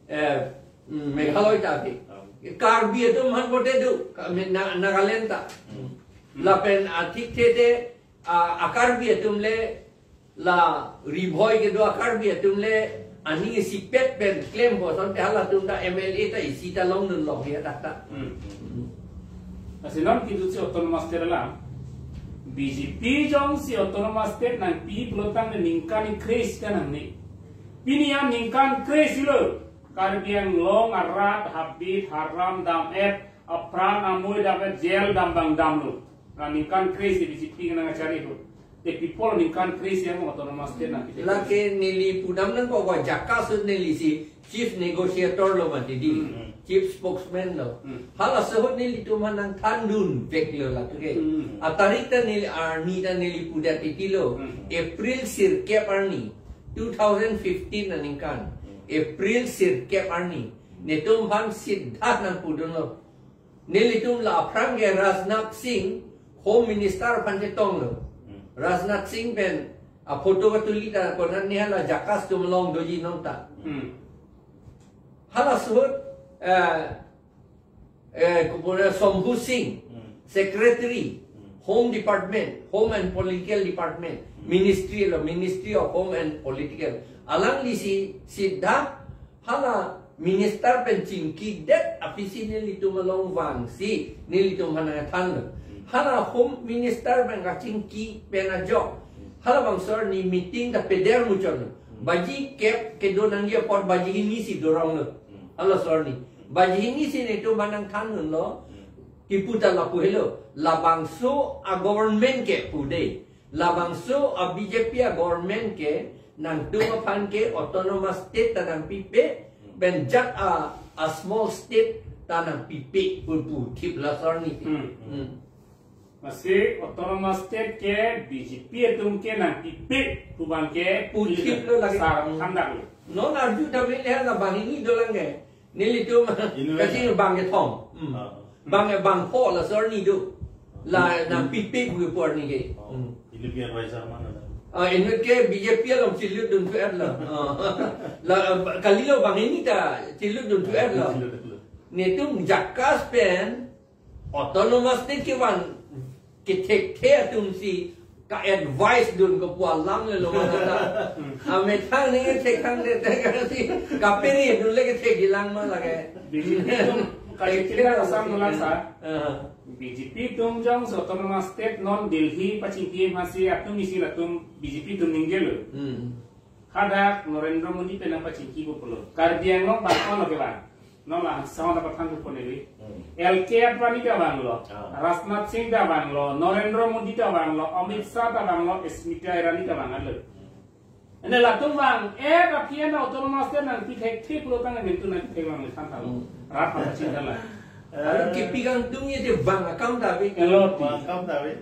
eh, mm, Meghalaya ta ave. Ah. Karbi atum aphan pote do, ka-, me-, Na-, Nagaland ta. Hmm. Lapen athik thete, ah, a-Karbi atum le, la Ri Bhoi kedo a-Karbi atum le, aning isipet pen klempo asonte halatum ta M L A ta isi ta longdun longji adak ta. Hmm. Hmm. Lasi non kejutsi Autonomous State alam, B J P jongsi Autonomous State nangpi pulotangte ningkan kre-isi ta nangne. Pini ya ningkan kre-isi lo. Karbi Anglong arat habit haram dam-et, apran amoi dam-et, jail dam bang damlo. Ra ningkan kre-isi B J P nangkachari ahut. Te pi apot ningkan kre-isi amo autonomous state nangkethe? Lake neli pudam nangkok, wa JACAS ahut nelisi chief negotiator lo mati di. Hmm. Chief spokesman lo. Hmm. Halaso ahut nelitum aphan nangthandun veklo lake. Hmm. Atarik ta neli arni ta neli pudet titilo. Hmm. April sirkep arni, two thousand fifteen aningkan. Hmm. April sirkep arni. Netum aphan sita nangpudunlo. Nelitum la aphrang ke Rajnath Singh, Home Minister aphan chetonglo. Hmm. Rajnath Singh pen aphoto katuli ta konat ni hala JACAS atum along doji nong ta. Hmm. Halaso ahut, eh, eh, kopure Shambhu Singh, Hmm. Secretary, Hmm. Home Department, Home and Political Department, Hmm. Ministry lo, Ministry of Home and Political. Alanglisi sita hala minister pen chingkidet aphisi nelitum along vangsi nelitum aphan nangthanlo. Hmm. Hala Home Minister pen kachingki pen ajok, Hmm. halabangso arni meeting ta peder muchotlo. Hmm. Baji kep kedo nangji apot baji hini si doronglo. Hmm. Halaso arni. Baji hini si netum aphan nangthandunlo. Hmm. Kipu ta lapu helo. Labangso a-government ke pu de. Labangso a-B J P a-government ke nangtum aphan ke autonomous state ta nangpipe, pen jat a, a-small state ta nangpipe pu pu thip laso arni. Hmm. Hmm. Masi autonomous state ke B J P atum ke nangpipe pu abang ke Pu thip lo lake. Sar Hmm. thandaklo. Non arju ta mele la banghini dolang ke. Nelitum Inut kasi bang kethom. Hmm. Ah. Bang, bang pho laso arni do. La Hmm. nangpipe pu pu arni ke. Oh. Hmm. Inut ke advisor mana ada? Ah, inut ke B J P along chilutdun thu-et lo. Ah. La, ah, kalilo banghini ta chilutdun thu-et lo. Chilutdun. Netum JACAS pen autonomous state kevan kethekthe atumsi ka-advise dun ko pu alam le lo mana ta. Amethang ne thekthe thekthe si kaperi dunle kethekji lang ma lake. B J P atum kali kita Assam nulang sa. Ah. B J P atum jongsi autonomous state non Delhi pachingki masi atum isi latum B J P atum ningjelo. Hmm. Hadak Narendra Modi pen nangpachingkipo pulo. Karbi Anglong bang kono kevang? Non la sound apa than ko neli. Hmm. L K Advani ta vanglo. Ah. Rajnath Singh ta vanglo. Narendra Modi ta vanglo. Amit Shah ta vanglo. Smriti Irani ta vanglo. Hmm. Ene latum vang, eh, tapi ena autonomous state nangpithekthe pulo tang ena tu nangpithek vang le than tha lo. Hmm. Rat apa chin tha la. Aru kipi kangtung ye je bang akam ta ave. Elo ti. Bang akam ta ave.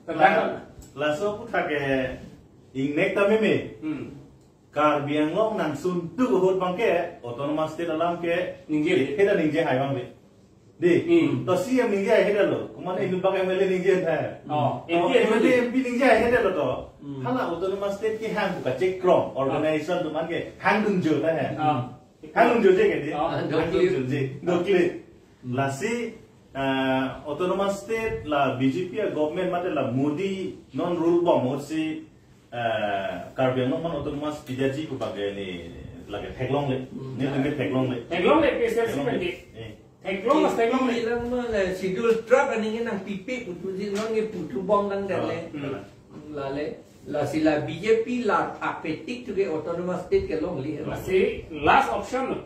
Tanda. La, laso aphuthak ke ingnek ta meme. Hmm. Karbi Anglong nangsun tu ahut abang ke autonomous state alam ke Ningje. Heda ningje hai abang le. Di. Hmm. To C M ningje hai heda lo. Kumane inut abang M L A ningje hai. Oh, Oh, M P M L A. M P ningje hai heda lo to. Hmm. Hala autonomous state kehang pu kachekrom organization atum an kehangdun jo ta hai. Ah. Hangdun jo je ke di. Ah. Hangdun jo je. Dokle. Hmm. Lasi, ah, autonomous state la B J P a-government mate la Modi non rule bom ahut si, ah, Karbi Anglong aphan autonomous pidetji pu abang ke ne lake theklongle. Hmm. Netum ke theklongle. Theklongle, P S L C Theklongle. Pen ke. Eh. Theklong mas theklongle. Ilang ma le Scheduled Tribe aning nangpipe pu thuji non ke pu thu bom nang Oh, dale. Hmm. kalang. Lale, lasi la B J P la thak petik thu ke autonomous state kelongle. Lasi last option lo.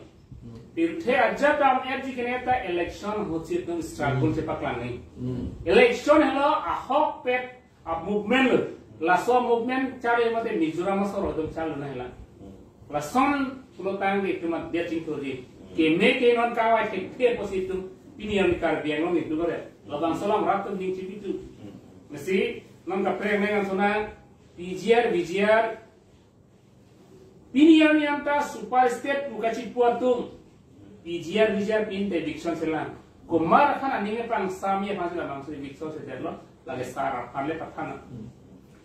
Hmm. Pirthe ajat dam-etji kene ta election ahut si atum struggle Hmm. chepaklang ni. Hmm. Election helo ahokpet a-movement lo. Laso movement chalo mate Mizoram asor atum chalo nanglang. Hmm. Lason pulo tangte itum adet chingthurji. Hmm. Keme ke non kavai thekthe apotsi itum pini arni Karbi Anglong itum kore. Labangso alam rat atum ning chipi thu. Hmm. Masi non kaprek nang ansona P G R, V G R, pini arni anta super state pu kachipu atum P G R, V G R pin te eviction selang. Komat aphan aning pangsam ye aphan si labangso eviction sedetlo, lake sar aphan le pathan. Hmm.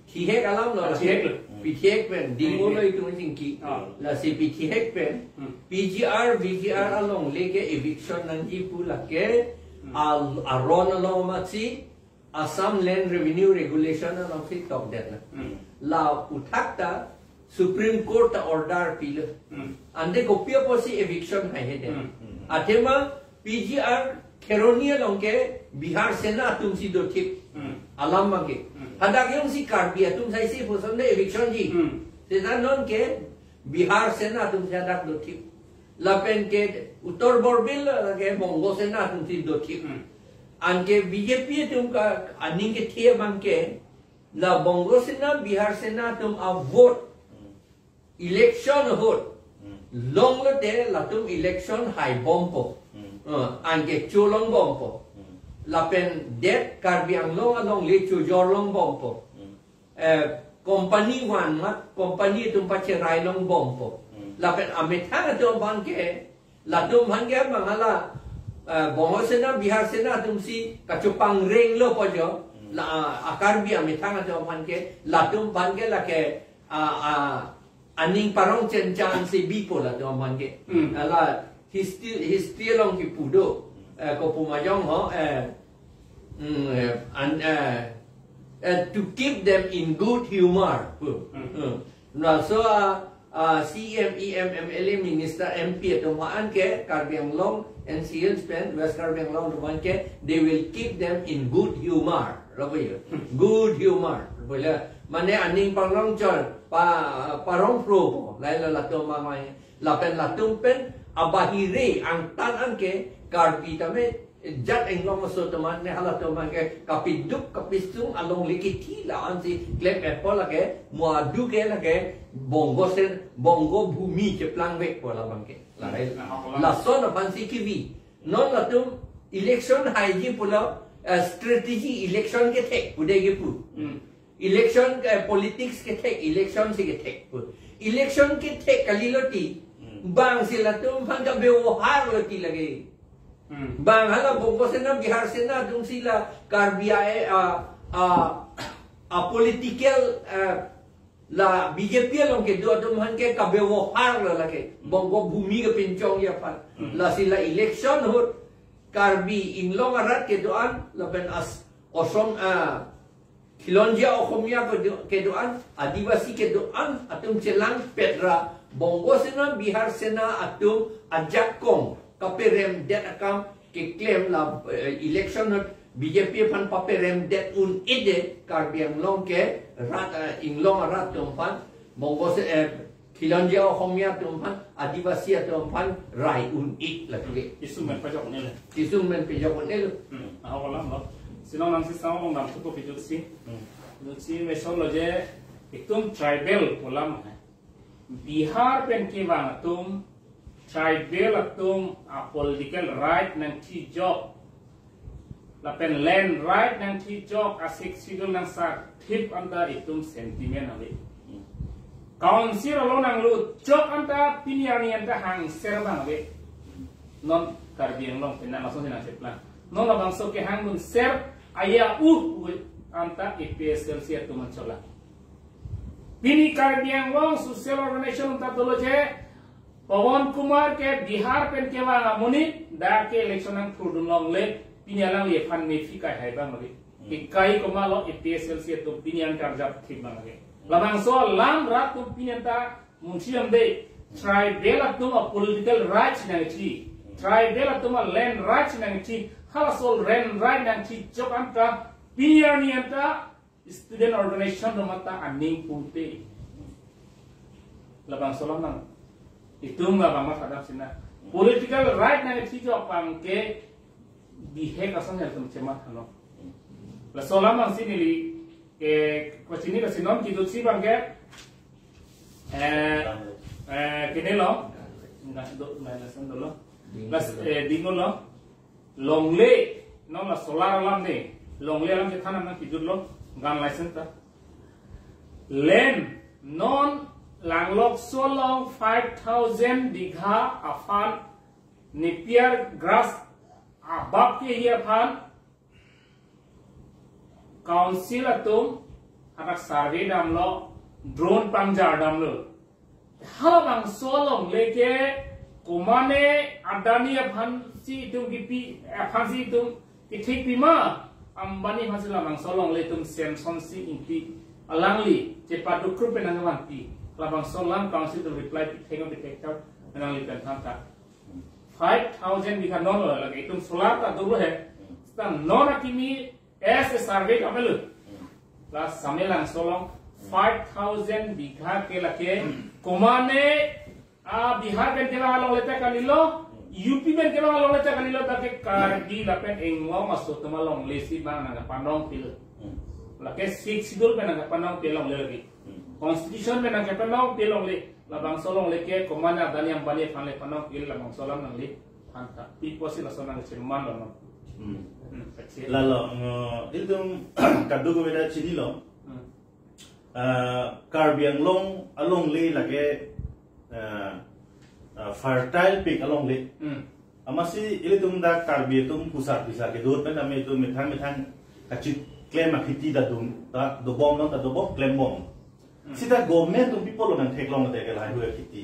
Thihek alam lo, Ah, thihek lo. Pithihek pen, ding Hmm. lo itum chingki. Ah. Lasi pithihek pen, Hmm. P G R, V G R alongle ke eviction nangji pu lake, Hmm. al-, aron along amatsi, Assam Land Revenue Regulation alongsi tokdet na. Hmm. La aphuthak ta Supreme Court ta order pilo. Hmm. Ante kopi apotsi eviction haihedet. Hmm. Athema P G R Kheroni along ke Bihar Sena atumsi dothip. Hmm. Alam abang ke. Hmm. Hadak jongsi Karbi atum saisi puson de eviction ji. Hmm. Seta non ke Bihar Sena atumsi hadak dothip. Lapen ke Uttar Borbil lake Bongo Sena atumsi dothip. Hmm. Anke B J P atum ka aning kethe abang ke la Bongo Sena, Bihar Sena atum avote, election ahut longlote latum election haibompo. Hmm. Eh, anke cholongbompo. Hmm. Lapen det Karbi Anglong alongle chojorlongbompo. Hmm. Eh, company van mat, company atum pacherai longbompo. Hmm. Lapen amethang atum aphan ke, latum aphan ke bang hala, eh, Bongo Sena, Bihar Sena atumsi kachopangrenglo po jo. Hmm. La, ah, a-Karbi amethang atum aphan ke, latum aphan ke lake, ah, ah, aning parong chenchan si bipo latum aphan ke. Hmm. Hala history, history along kipu do. Eh, kopu ma jong ho, eh, mm, eh, an, eh, eh, to keep them in good humor. Hmm. Hmm. Laso, ah, ah, C M, E M, M L A, minister, M P atum aphan ke Karbi Anglong, N C Hills pen, West Karbi Anglong atum aphan ke, they will keep them in good humor. Lapu ya. Hmm. Good humor. Lapu ya. Mane aning parong chon, pa, parong pro po. Lahelo latum amai. Lapen latum pen abahire angtan anke Karbi tame jat inglong aso teman ne halatum anke kapiduk kapisung alongle kithi la-ansi klem apot lake mo adu ke lake Bongo Sen, Bongo Bhumi cheplangvekpo labang ke. Lahai. Hmm. Lason aphansi kivi. Non latum election haiji pulo, eh, strategy election kethek pude kipu. Hmm. Election, eh, politics kethek, election si kethek pu. Election kethek kalilo ti, Hmm. bang si latum aphan kabebohar lo ti lake. Hmm. Bang hala Bongo Sena, Bihar Sena atumsi la Karbi a, a, a, a political, eh, la B J P along kedo atum aphan ke kabebohar lo lake. Bongo Bhumi kepinchongji aphan. Hmm. Lasi la election ahut Karbi Anglong arat kedo-an, lapen as Osom, ah, Khilonjia Okhomia kedo-, kedo-an, Adivasi kedo-an atum chelangpet ra Bongo Sena, Bihar Sena atum ajakong kaperemdet akam keklem la, eh, election ahut B J P aphan paperemdet un-e de Karbi Anglong ke rat, eh, Anglong arat atum aphan Bongo Se-, eh, Khilonjia Okhomia atum aphan, Adivasi atum aphan rai un-e lake. Chisum pen pajok un-e le. Chisum pen pajok un-e lo. Hmm, ahok alam lo. Si non nangsi sang along damthupo pijutsi. Hmm. Pijutsi meso lo je, itum tribal pu alam hai. Bihar pen kevang atum, tribal atum a political right nangthijok. Lapen land right nangthijok, a Sixth Schedule nangsarthip anta itum sentiment ave. Council along nanglutjok anta pini arni anta hangser abang ave. Non Karbi Anglong pen nang lason si nangcheplang. Non labangso kehangdun ser aya uh anta A P H L C atum anchot lo. Pini Karbi Anglong social organization anta dolo je, Pawan Kumar ke Bihar pen kevang amonit, dak ke election nangprudun longle, pini alangli aphan mephi kai hai abang lagi. Hmm. Ikai komat lo A P H L C atum pini an karjap thip abang lagi. Labangso alam rat atum pini anta munsi amde, tribal atum a political rights nangji, tribal atum a land rights nangji, halaso land right nangthijok anta, pini arni anta, student organization atum anta aning pute. Labangso alam nang. Itum labang mathadam sina. Political right nangthijok abang ke bihek ason ya itum chematha lo. Laso alam abang si neli, eh, kachini kachini non kijutsi abang ke, eh, eh, kene lo. Nggak do, nggak ada sendok lo. Las, eh, dingo lo. Longle, non la solar alam ne, longle alam chethan nangkijut lo, gun license ta. Land, non Langlokso along five thousand bigha aphan, Napier grass abab kehi aphan, council atum, hadak survey damlo, drone pangjar damlo. Halabangso alongle ke komane Adani aphansi itum kipi, aphansi itum kethekpi ma, Ambani aphansi labangso alongle itum Samson Sing Ingti alangli chepadukrup pen nangvanpi. Labangso alam council atum reply pithek ma pithekthap alangli pen than ta. Five thousand bigha non lo lake itum solar ta dolo he. Seta non akimi as a survey kamelo. La Samelangso along five thousand bigha ke lake komane Ah, Bihar pen kevang alongle ta kalilo, U P pen kevang alongle ta kalilo, dak ke Karbi lapen Anglong aso atum alongle si bang nangpanong pilo. Hmm. Lake Sixth Schedule pen nangpanong pilo longle lagi. Hmm. Constitution pen nangpanong pilo longle. Labangso alongle ke komat Adani Ambani aphan le panong pilo, labangso alam nangle phan ta. Pi apotsi laso nangcheman lo non. Hmm. Hmm, kachet. Lalo, ngo, ilitum kadokave ta chinilo. Hmm. Ah, Karbi Anglong alongle lake, ah, ah, fertile pik alongle. Hmm. Amatsi ilitum dak Karbi atum pusar pisar kedo pen tame itum methang methang kachiklem akheti ta dum, ta dobom non ta dobom, klembom. Hmm. Sita government atum pi apotlo nangtheklong te ke lahai hui akheti.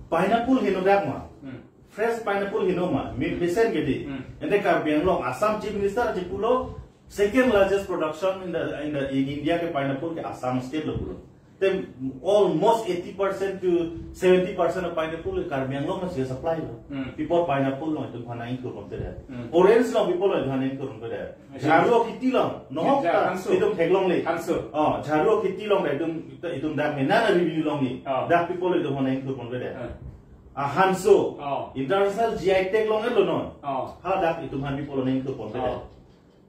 Pineapple heno dak ma. Hmm. Fresh pineapple heno ma, mi mesen ke di. Hmm. Ante Karbi Anglong, Assam Chief Minister chepulo, second largest production in the, in the, in India ke pineapple ke Assam state lo pulo. Then almost eighty percent to seventy percent of pineapple Karbi Anglong si supply lo. Hmm. Pi apot pineapple along itum aphan ingthur ponpe det. Hmm. Orange along pi apot along itum aphan ingthur ponpe det. Hmm. Jharu akheti along, nohok Ja-, ta, Hansu. Itum theklongle. Hansu. Oh, jharu akheti along ta itum, itum dak mena na revenue along ni. Oh. Dak pi apot along itum aphan ingthur ponpe det. Hmm. Ah, Hansu. Oh. International G I tag long-etlo non. Oh. Haladak itum aphan pi apot along ingthur ponpe det. Oh.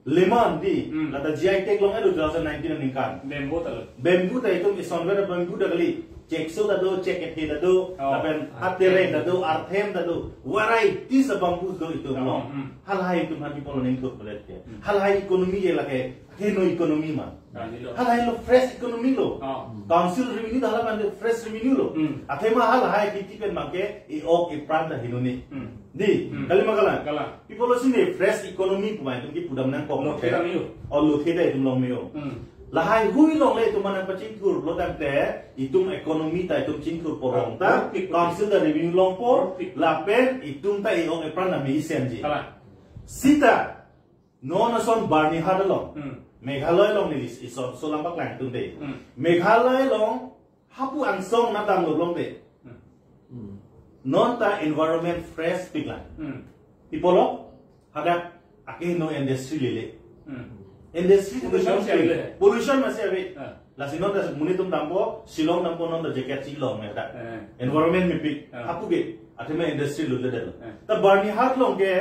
Lemon di, Hmm. lata G I tag long-etlo two thousand nineteen aningkan. Bamboo ta lo. Bamboo ta itum isonver bamboo ta kali. Chekso ta do, chekethe ta do, Oh. lapen atereng ta do, arthem ta do. Varieties of bamboos do itum Oh, along. Hmm. Halahai itum aphan pi apot along ingthur ponpe det ke. Hmm. Halahai economy ke lake, heno economy ma. Ah, helo. Halahai lo fresh economy lo. Oh. Council revenue ta hala abang fresh revenue lo. Hmm. Athema halahai akheti pen make e-ok epran ta heno ni. Hmm. Di, Hmm. kali ma kalang? Kalang. Pi apotlo si ne fresh economy pu ma itum ke pudam nangkok. Lothe ta me-o. Oh, lothe ta itum long me-o. Hmm. Lahai hui longle itum aphan nangpachingthur lo tangte itum economy ta itum chingthur porong ta, Porpik. Council ta revenue longpo, Porpik. Lapen itum ta e-ok epran ta me-isen ji. Kalang. Sita, non ason Byrnihat along, Hmm. Meghalaya along neli ison so lam paklang tum de. Hmm. Meghalaya along hapu angsong na damlo long de. Hmm. Hmm. Non ta environment fresh pik lang. Hmm. Pi apotlo, hadak akeheno industry lele. Hmm. Industry Pollution pollution si ave. Pollution masi ave. Ah. Lasi non ta monit atum dampo, Shillong dampo non ta jacket chilong me hadak. Eh. Environment mepik. Ah. Hapu ke, athema industry lele det lo. Eh. Ta Byrnihat along ke,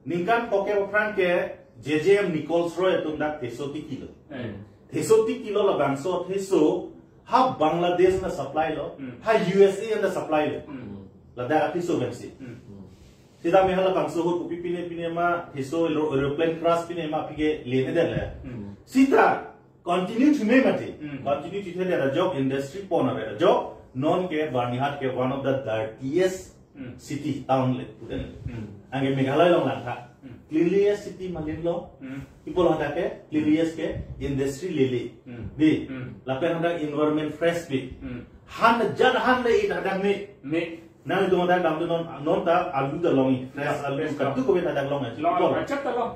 ningkan phongkep aphrang ke J J M Nichols Roy atum dak theso tikilo. Eh. Theso tikilo labangso theso ha Bangladesh ta supply lo, Hmm. ha U S A ta supply lo. Hmm. Ladak atheso pensi. Hmm. Sita me halabangso ahut kopi pine pine ma theso aero-, aeroplane crash pine ma aphi ke lene det le. Hmm. Sita continue thume mati. Hmm. Continue thuthe det ajok industry pon ave ajok. Non ke Byrnihat ke one of the dirtiest Hmm. city, town le pu det. Hmm. Anke Meghalaya along langtha. Hmm. Cleanliest city ma lelo. Hmm. Pi apotlo hadak ke cleanliest ke industry lele. Hmm. Di. Hmm. Lapen hadak environment fresh bi. Hmm. Han jat han le it hadak me. Me. Nangtum hadak damde non, non ta alu ta long-i. Fresh Ya, alu fresh kadokave ta hadak long-i. Long, Pi apotlo? Kachet ta long.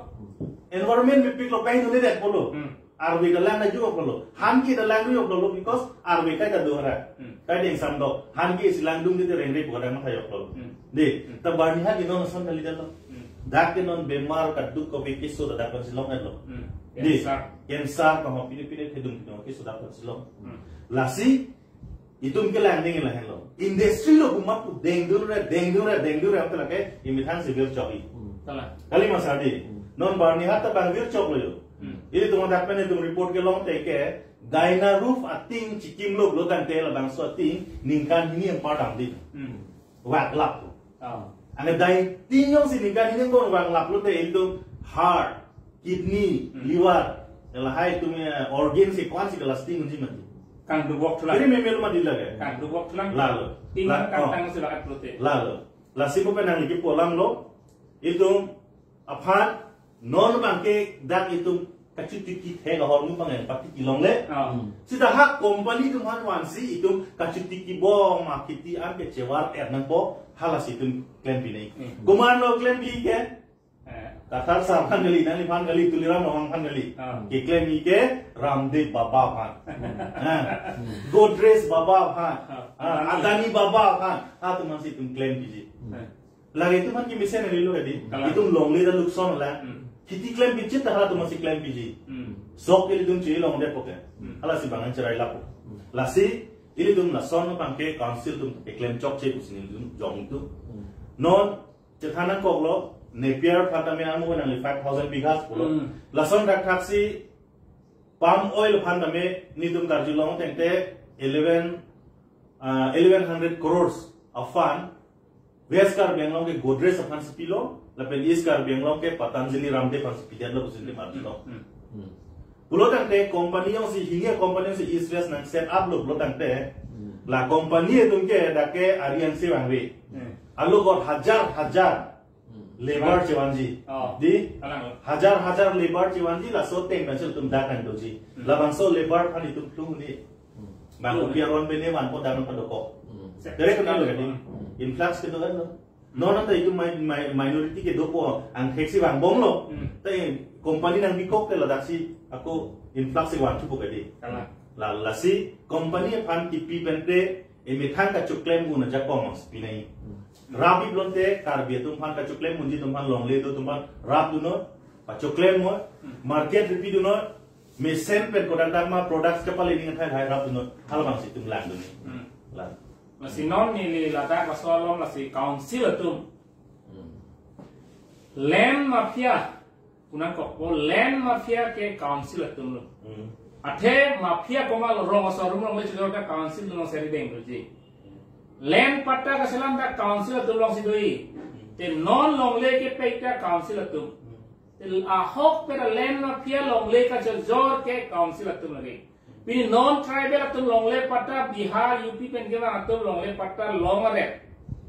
Environment mepiklo, kahin hone det pulo. Hmm. Arve ta lang na ju pulo. Han ke ta lang ju pulo because arve kai ta do hadak. Hmm. Kai deng sam do. Han ke si langdunde te rengre pu hadak matha yok lo. Hmm. Di, Hmm. ta Byrnihat ke non ason kali det lo. Hmm. Dak ke non bemar kadokave keso ta dak si long-etlo. Hmm. Di, Cancer. Cancer, kama pine pine thedung thedung keso dak si long. Hmm. Lasi, itum ke langding lahenlo. Industry lo pu ma pu dengdunre, dengdunre, dengdunre, ante lake imethang si virchok-i. Hmm. Kalang. Kali ma sadi. Hmm. Non Byrnihat ta bang virchoklo yo. Hmm. Ilitum hadak pen itum report kelong te ke, Dyna Roof ating chikimlo lo tangte labangso ating ningkan hini anpar damdi. Hmm. Vak lap lo. Ah. Anke dai ting jongsi ningkan hini anpar vak lap lote ilitum heart, kidney, Hmm. liver, lahai atum, eh, organ si ko-an si ke lasting unji mati. Kangdubok thulang. Kiri meme lo mati lake. Kangdubok thulang. Lalo. Ting La-, kang oh. tang si lakat pulote. Lalo. Lasi mo penang lagi pulang lo. Itum aphan non abang ke dak itum kachutiki thek ahormu abang yang patiki longle. Ah. Hmm. Sita ha company atum aphan vansi itum kachutiki bom akheti an ke chevar er nangpo halasi itum klem pinai. Hmm. Komatlo klem pi ke? Eh. Kathar sar aphan kali, nangliphan kali, Tuliram Ronghang aphan kali. Ah. Keklem-i ke Ramdev Baba aphan. Hmm. Ah. Godrej Baba aphan. Ah. Ah, Adani Baba aphan. Ah, atum aphansi itum klem piji. Hmm. Eh. Lake itum aphan kemesen ri lo kadi. Kalang. Itum longle ta lukson la. Hmm. Kheti klem piji ta hala atum aphansi klem piji. Hmm. Sok ke itum chiri longde poke. Hmm. Halasi bang an cherai lapo. Hmm. Lasi Ilitum lason abangke council atum keklem chokche pusi nelitum jong tu. Non chethan nangkoklo, Napier aphan tame amo nangli five thousand bighas pulo. Hmm. Lason thakthak si palm oil aphan tame nelitum karjulong tangte eleven, uh, eleven hundred crores a fund West Karbi Anglong ke Godrej aphan si pilo, lapen East Karbi Anglong ke Patanjali Ramdev aphan si pidetlo pusi nelitum arjulong. Hmm. Pulo tangte company jongsi, hini company jongsi East West nang set up lo pulo tangte, la company atum ke dak ke ari an si vangve. Hmm. Alo got hajar hajar labor chevanji. Oh. Di? Alang lo. Hajar hajar labor chevanji, laso ateng pensi itum dak nangdoji. Hmm. Labangso labor aphan itum klung di. Hmm. Bang kopi aron bene vanpo dak nangpadokok. Hmm. Direct kena lo kan di. Hmm. Influx kedo kan lo. Non anta itum mi-, mi-, minority kedopo angthek si vangbomlo. Hmm. Te company nangbikok te ladak si ako influx si vanthupo kadi. Kalang. La, lasi company aphan kipi pen te emethang kachoklem un ajakong si pinai. Hmm. Rap ip lote Karbi atum aphan kachoklem unji atum aphan longle do atum aphan rap dunnon, pachoklem mo, hmm, market ripi dunnon, mesen pen kodak dak ma products kepale ning athai hai rap dunnon, halabang si itum langdun. Hmm. Lang. Lasi non neli ladak laso along lasi council atum. Hmm. Land mafia, pu nangkokpo, land mafia ke council atum lo. Hmm. Athe mafia komat lo, rong aso arum longle chojor ta council atum along seri dengdoji. Land patta kaselam ta council atum along si do-i. Hmm. Te non longle kepek ta council atum. Hmm. Te ahokpet a land mafia longle kachojor ke council atum lake. Pini non tribal atum longle patta Bihar, U P pen kevang atum longle patta long aret.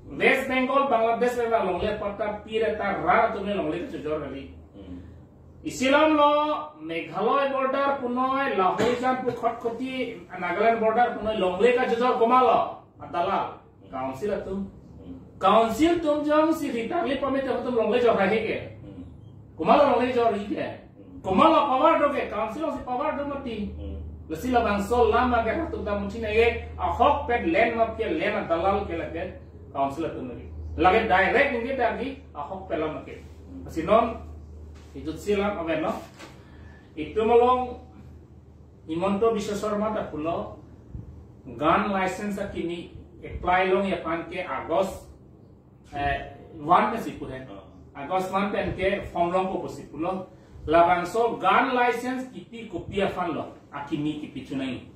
West Bengal, Bangladesh pen longle patta pi aret ta rat atum longle kachojor kali. Hmm. Isi alam lo Meghalaya border punoi, Lahorijan pu Khatkhati, Nagaland border punoi longle kachojor komat lo? Adalal. Council atum. Hmm. Council atum jongsi ri tangli pamit atum longle jor hai ke. Hmm. Komat lo longle jor-i ke. Hmm. Komat lo power do ke, council si power do mati. Hmm. Lasi labangso alam ke hatuk dam muchin ke, ahokpet land mafia, land adalal ke lake council atum lake. Lake direct ningke tangli ahokpet alam ke. Hmm. Lasi non, ejutsi alam amen lo. Itum along Himanta Biswa Sarma ta pulo, gun license akimi apply longji aphan ke August, eh, one pen si pu he. Oh. August one pen ke form longpo pusi pulo. Labangso gun license kipi kopi aphan lo, akimi kipi chunai.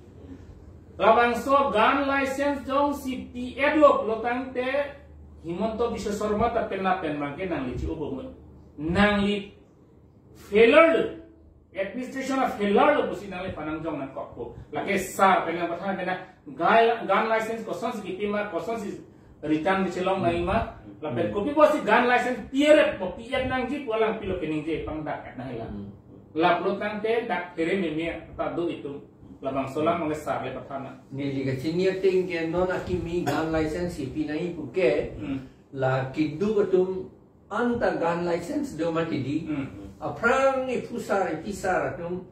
Labangso gun license jongsi pi-etlo pulo tangte Himanta Biswa Sarma ta pen lapen abangke nangli chi-o bomoi. Nangli failure lo, administration a failure lo pusi nangliphan nangjong nangkokpo. Lake sar pen nangpathan pen gun, gun license kosonsi kipi ma, kosonsi return kachelong nangji ma. Lapen kopi pusi gun license pi-etpo, pi-et nangji pu alang pilo keningje pangdak-et nangji la. Hmm. Lapulo tangte dak here meme ta do itum. Labangso alam abangke sar le pathan nang. Neli kachini ateng ke non akimi gun license kipi nangji puke. Hmm. La keduk atum anta gun license do mati di. Hmm. Aphrang iphu sar, ipi sar atum,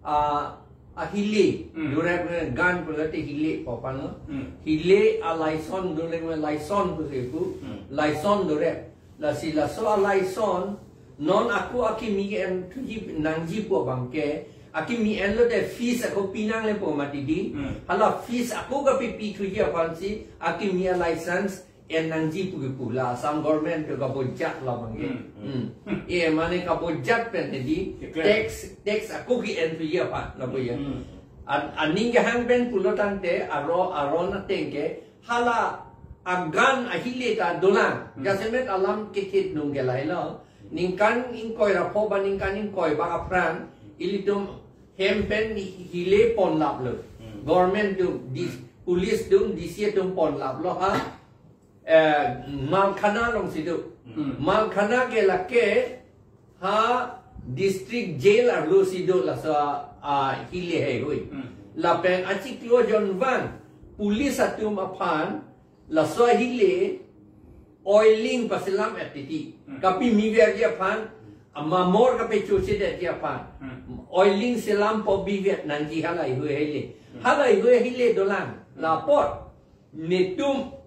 a, ahile, hmm, dorep gun pulote hile pu aphan lo. Hmm. Hile a license dorep, license pusi pu, hmm, license dorep. Lasi laso a license non ako akimi ke-en thuji nangji pu abangke, akimi enlote fees ako pinanglepo mati di. Hmm. Hala fees ako kapipi thuji aphansi akimi a license en nangji pu kipu la Assam government ke kabojak la abangke. Hmm. Hmm. E mane kabojak pen di. Declare. Tax, tax ako ke-en thuji aphan lapu ya. Hmm. An-, aning kehang pen pulo tangte aro, aron ateng ke hala a gun ahile ta dolang. Hmm. Jasemet alam kithit nung ke lahelo. Ningkan ingkoi ra pho ba ningkan ingkoi ba aphrang ilitum hem pen hile ponlaplo. Hmm. Government atum, di-, hmm, police atum, D C atum ponlaplo ha. Eh, Malkhana alongsi do. Hmm. Malkhana ke lake ha district jail arlosi do laso, ah, hile heihui. Hmm. Lapen achiklo jon van police atum aphan laso hile oiling paselam-et titi. Hmm. Kapimiverji aphan, amamor kapechochedetji aphan. Hmm. Oiling selampo bivet nangji hala heihui hile. Hmm. Hala heihui hile dolang. Hmm. Lapot netum,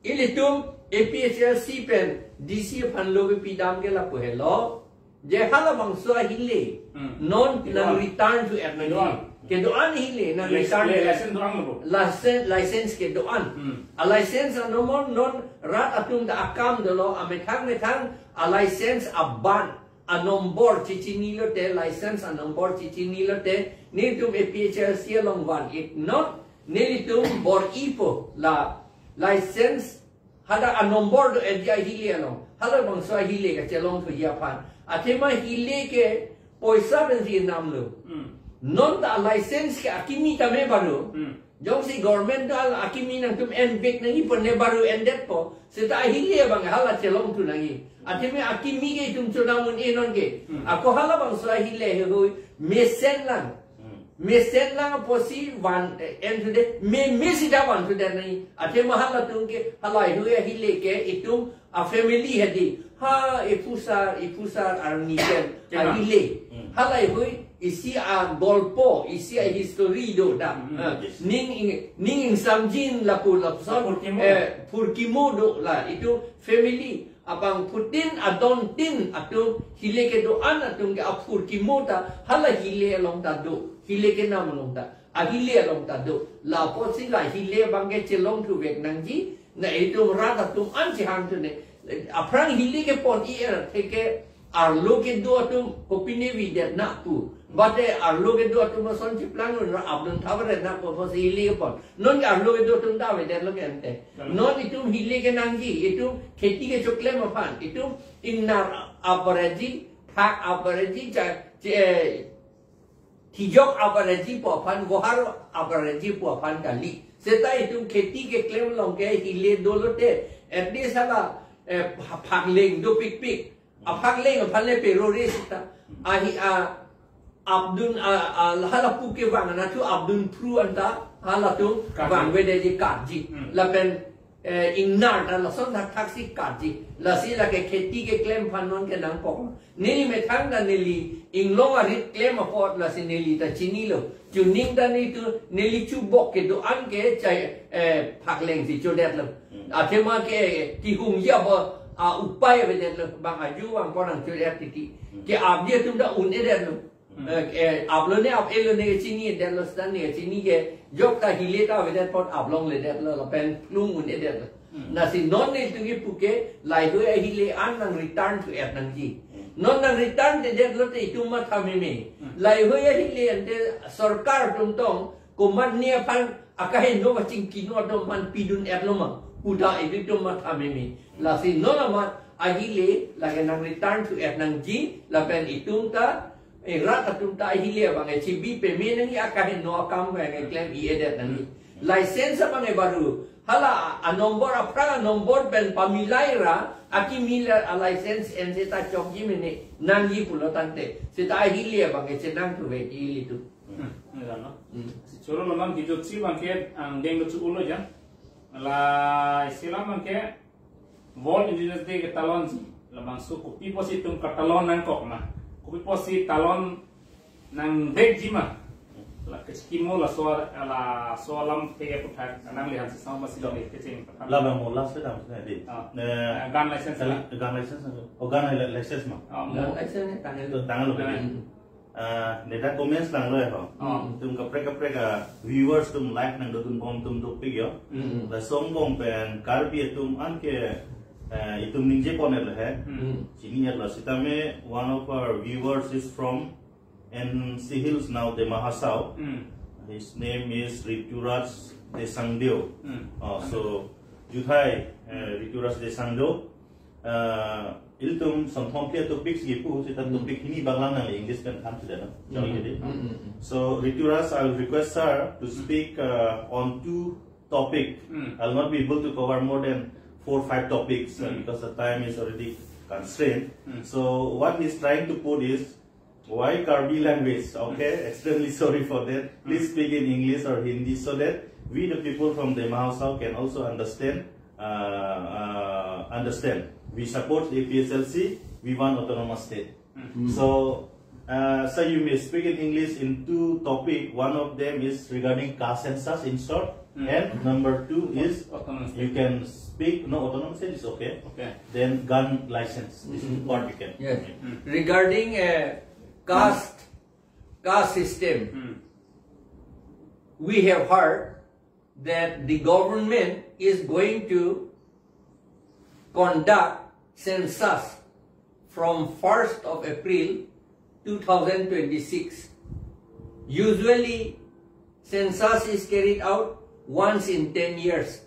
ilitum A P H L C pen D C aphan lo kepidam ke lapu helo. Je halabangso ahile. Hmm. Non nang Kedo-an. Return to F N G. Kedo-an. Kedo-an ahile nang Lic-, return. Li-, license do-an lo. License, license kedo-an. Hmm. A license anomor non rat atum ta akam dolo, amethang methang a license aban, a number chechini lote, license a number chechini lote, nelitum A P H L C along van-ik non, nelitum bor-ipo la license hadak a number do-et ahile along. Halabangso ahile kachelongthuji aphan. Athema hile ke poisa pensi namlo. Hmm. Non ta license ke akimi tame baru. Hmm. Jongsi government ta akimi nangtum envek nangji pon ne baru endetpo. Seta ahile abang hala chelongthu nangji. Athema akimi ke itum chonam un-e non ke. Hmm. Ako halabangso ahile hehui mesen lang. Hmm. Mesen lang apotsi van, eh, en thudet, me, me sida van thudet nangji. Athema halatum ke, halahei ahile ke, itum a family hedi. Ha, iphusar, iphusar arni pen, Kena. Ahile. Hmm. Halahei, isi a golpo, isi a history do da. Hmm, Ha, yes. Ning ing, ning ingsamjin lapu lapuson, Phurkimo. Eh, phurkimo do la, itum family. Abangphutin adontin atum hile kedo-an atum ke aphurkimo ta hala hile along ta do, hile kenam along ta, ahile along ta do. Lapotsi la hile abang ke chelongthuvek nangji, na itum rat atum an chehangthu ne. Aphrang hile kepon-i er theke arlo kedo atum kopine avedet na pu. Bate arlo kedo atum ason chiplang un ra abdun thabre na pu apotsi hile kepon. Non ke arlo kedo atum ta avedetlo ke ante. Kalang. Non itum hile kenangji, itum kheti kechoklem aphan, itum ingnar abareji, phak abareji, cha, che, thijok abareji pu aphan, vohar abareji pu aphan kali. Seta itum kheti keklem along ke hile dolote, at least hala, eh, pha-, phakleng dopikpik. Aphakleng aphan le pero re sita. Ahi a abdun a, a, hala pu kevang anathu abdun phru anta halatum Karji. Vangvedeji karji. Hmm. Lapen, eh, ingnar ta lason thakthaksi karji. Lasi lake kheti keklem aphan non kenangkok. Neli methang ta neli inglong arit klem apot lasi neli ta chinilo. Chuning ta nelitum, neli chubok kedo-an ke chai, eh, phakleng si chodetlo. Hmm. Athema ke tihum ya bo, a, upai avedetlo, bang aju bang porang chodet titi. Hmm. Ke abdi atum ta un-edetlo. Hmm. Eh, eh, aplo ne ap-elo ne chinidetlo, stan ne chini ke jok ta hile ta avedet apot aplongledetlo, lapen plung un-edetlo. Hmm. Lasi non nelitum kipu ke, laheihui ahile an nang return to-et nangji. Hmm. Non nang return-edetlote itum matha meme. Hmm. Laheihui ahile ante sorkar atum tong, komatne aphan akaheno kachingkino atum aphan pidun-etlo ma. Pu ta itum matha meme. Lasi non amat ahile lake nang return to-et nangji, lapen itum ta, eh, rat atum ta ahile abang, eh, chibi peme nangji, akaheno akam abang, eh, klem-i-edet nangji. License abang, eh, baru. Hala a number, aphrang a number pen pamilai ra, akimi la a license en seta chokji mene nangji pulo tangte. Seta ahile abang, eh, chenangthuveji ilitum. Hmm, ini kan, no? Hmm. Si choro lo non kijotsi abang ke, angdeng lo chu ulo jan. La isi alam abang ke, World Indigenous Day ketalonji. Labangso kopi pusi itum katalon nangkok ma. Kopi pusi talon nangvekji ma. La kechikimo laso, laso alam ke puthak nangli hansi sama si dong kecheng. Labang mo last dam sa di. Ah. Eh, gun license la. Gun license. Oh, gun li-, license ma. Ah, mo. Gun license ni tanglo. Tanglo. Ah. Bagi. Ah, neta comments langlo ya, ho. Ah. Itum kaprek kaprek a viewers atum live nangdodun bom atum dopik yo. Mm. Lason angbong pen Karbi atum anke, eh, itum ningje pon-et le he. Mm. Chinine lo sitame one of our viewers is from N C Hills now, Dima Hasao. Mm. His name is Rituraj Desangdeo. Mm. Oh, so, juthai, eh, Rituraj Desangdeo. Uh, ilitum sonthom ke topic si pu, sita Hmm. topic hini banglang nang English pen than sudah, no? Hmm. Jong ini. Hmm, hmm, hmm. So, Rituraj, I will request sir to Hmm. speak, uh, on two topic. Hmm. I'll not be able to cover more than four, five topics, uh, Hmm. because the time is already constrained. Hmm. So, what he's trying to put is, why Karbi language? Okay, Hmm. extremely sorry for that. Please Hmm. speak in English or Hindi so that we, the people from Dima Hasao, can also understand, uh, uh, understand. We support A P H L C, we want autonomous state. Hmm. Hmm. So, Uh, so you may speak in English in two topic. One of them is regarding caste census in short, Mm. and number two is Autonomous you state. Can speak, no, autonomous state is okay. Okay. Then gun license. This is what you can. Yes. Mm. Regarding a caste caste system, Mm. we have heard that the government is going to conduct census from first of April two thousand twenty-six. Usually, census is carried out once in ten years,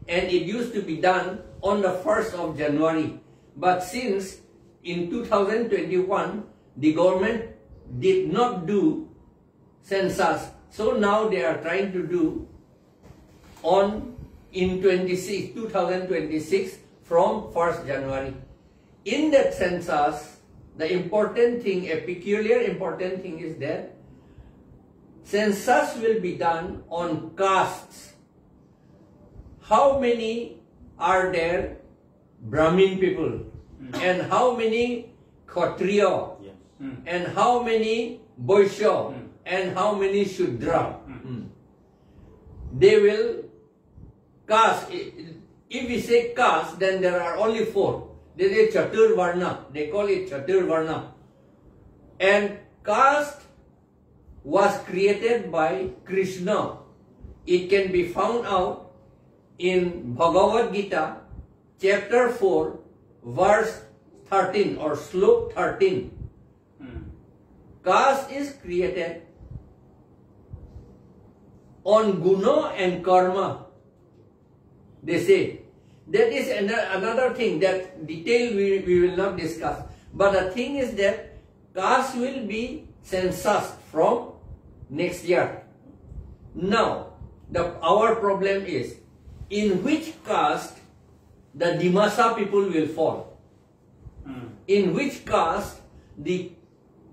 and it used to be done on the first of January. But since in two thousand twenty-one, the government did not do census, so now they are trying to do on in twenty-six, two thousand twenty-six, from first January. In that census, the important thing, a peculiar important thing is that census will be done on castes. How many are there Brahmin people? Mm. And how many Kshatriya? Yes. Mm. And how many Vaishya? Mm. And how many Shudra? Mm. Mm. They will caste. If we say caste, then there are only four. There is Chaturvarna. They call it Chaturvarna. And caste was created by Krishna. It can be found out in Bhagavad Gita, chapter four, verse thirteen or slok thirteen. Mm. Caste is created on guna and karma. They say that is ano- another thing that detail we, we will not discuss. But the thing is that caste will be census from next year. Now, the our problem is in which caste the Dimasa people will fall. Mm. In which caste the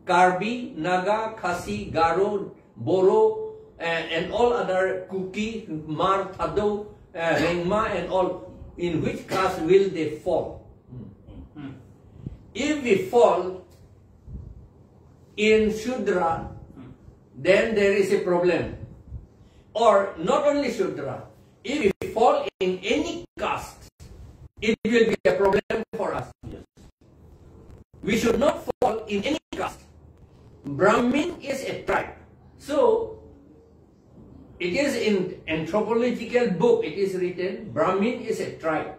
Karbi, Naga, Khasi, Garo, Boro, and, and all other Kuki, Hmar, Thadou, uh, Rengma, and all, in which caste will they fall? Mm. If we fall in Shudra, then there is a problem. Or not only Shudra, if we fall in any caste, it will be a problem for us. Yes. We should not fall in any caste. Brahmin is a tribe. So, it is in anthropological book, it is written, Brahmin is a tribe.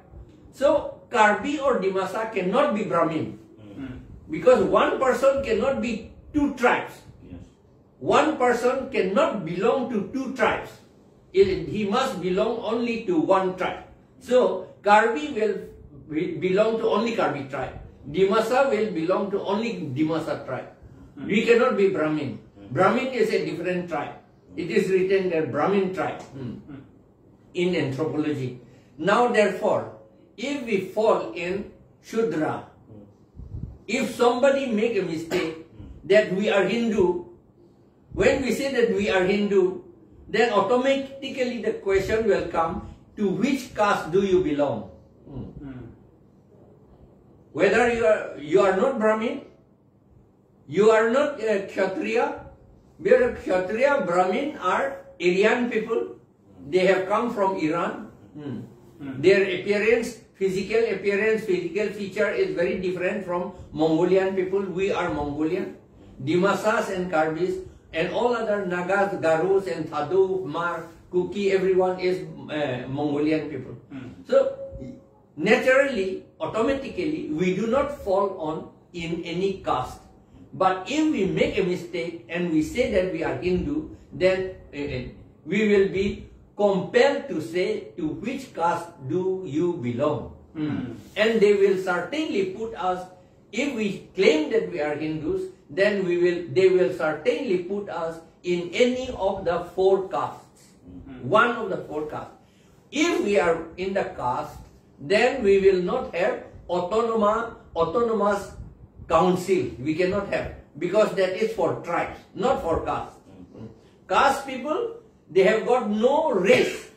So, Karbi or Dimasa cannot be Brahmin. Mm. Because one person cannot be two tribes. Yes. One person cannot belong to two tribes. It- he must belong only to one tribe. So, Karbi will be- belong to only Karbi tribe. Dimasa will belong to only Dimasa tribe. We cannot be Brahmin. Brahmin is a different tribe. It is written that Brahmin tribe in anthropology. Now, therefore, if we fall in Shudra, if somebody make a mistake that we are Hindu, when we say that we are Hindu, then automatically the question will come, to which caste do you belong? Mm. Whether you are you are not Brahmin, you are not a Kshatriya, where Kshatriya, Brahmin are Aryan people. They have come from Iran. Mm. Their appearance, physical appearance, physical feature is very different from Mongolian people. We are Mongolian. Dimasas and Karbis and all other Nagas, Garos and Thadou, Hmar, Kuki, everyone is uh, Mongolian people. Mm. So naturally, automatically, we do not fall on in any caste. But if we make a mistake and we say that we are Hindu, then uh, we will be compelled to say, to which caste do you belong? Mm. And they will certainly put us, if we claim that we are Hindus, then we will they will certainly put us in any of the four castes. Mm. One of the four castes. If we are in the caste, then we will not have autonoma, autonomous council. We cannot have, because that is for tribes, not for caste. Caste people, they have got no race.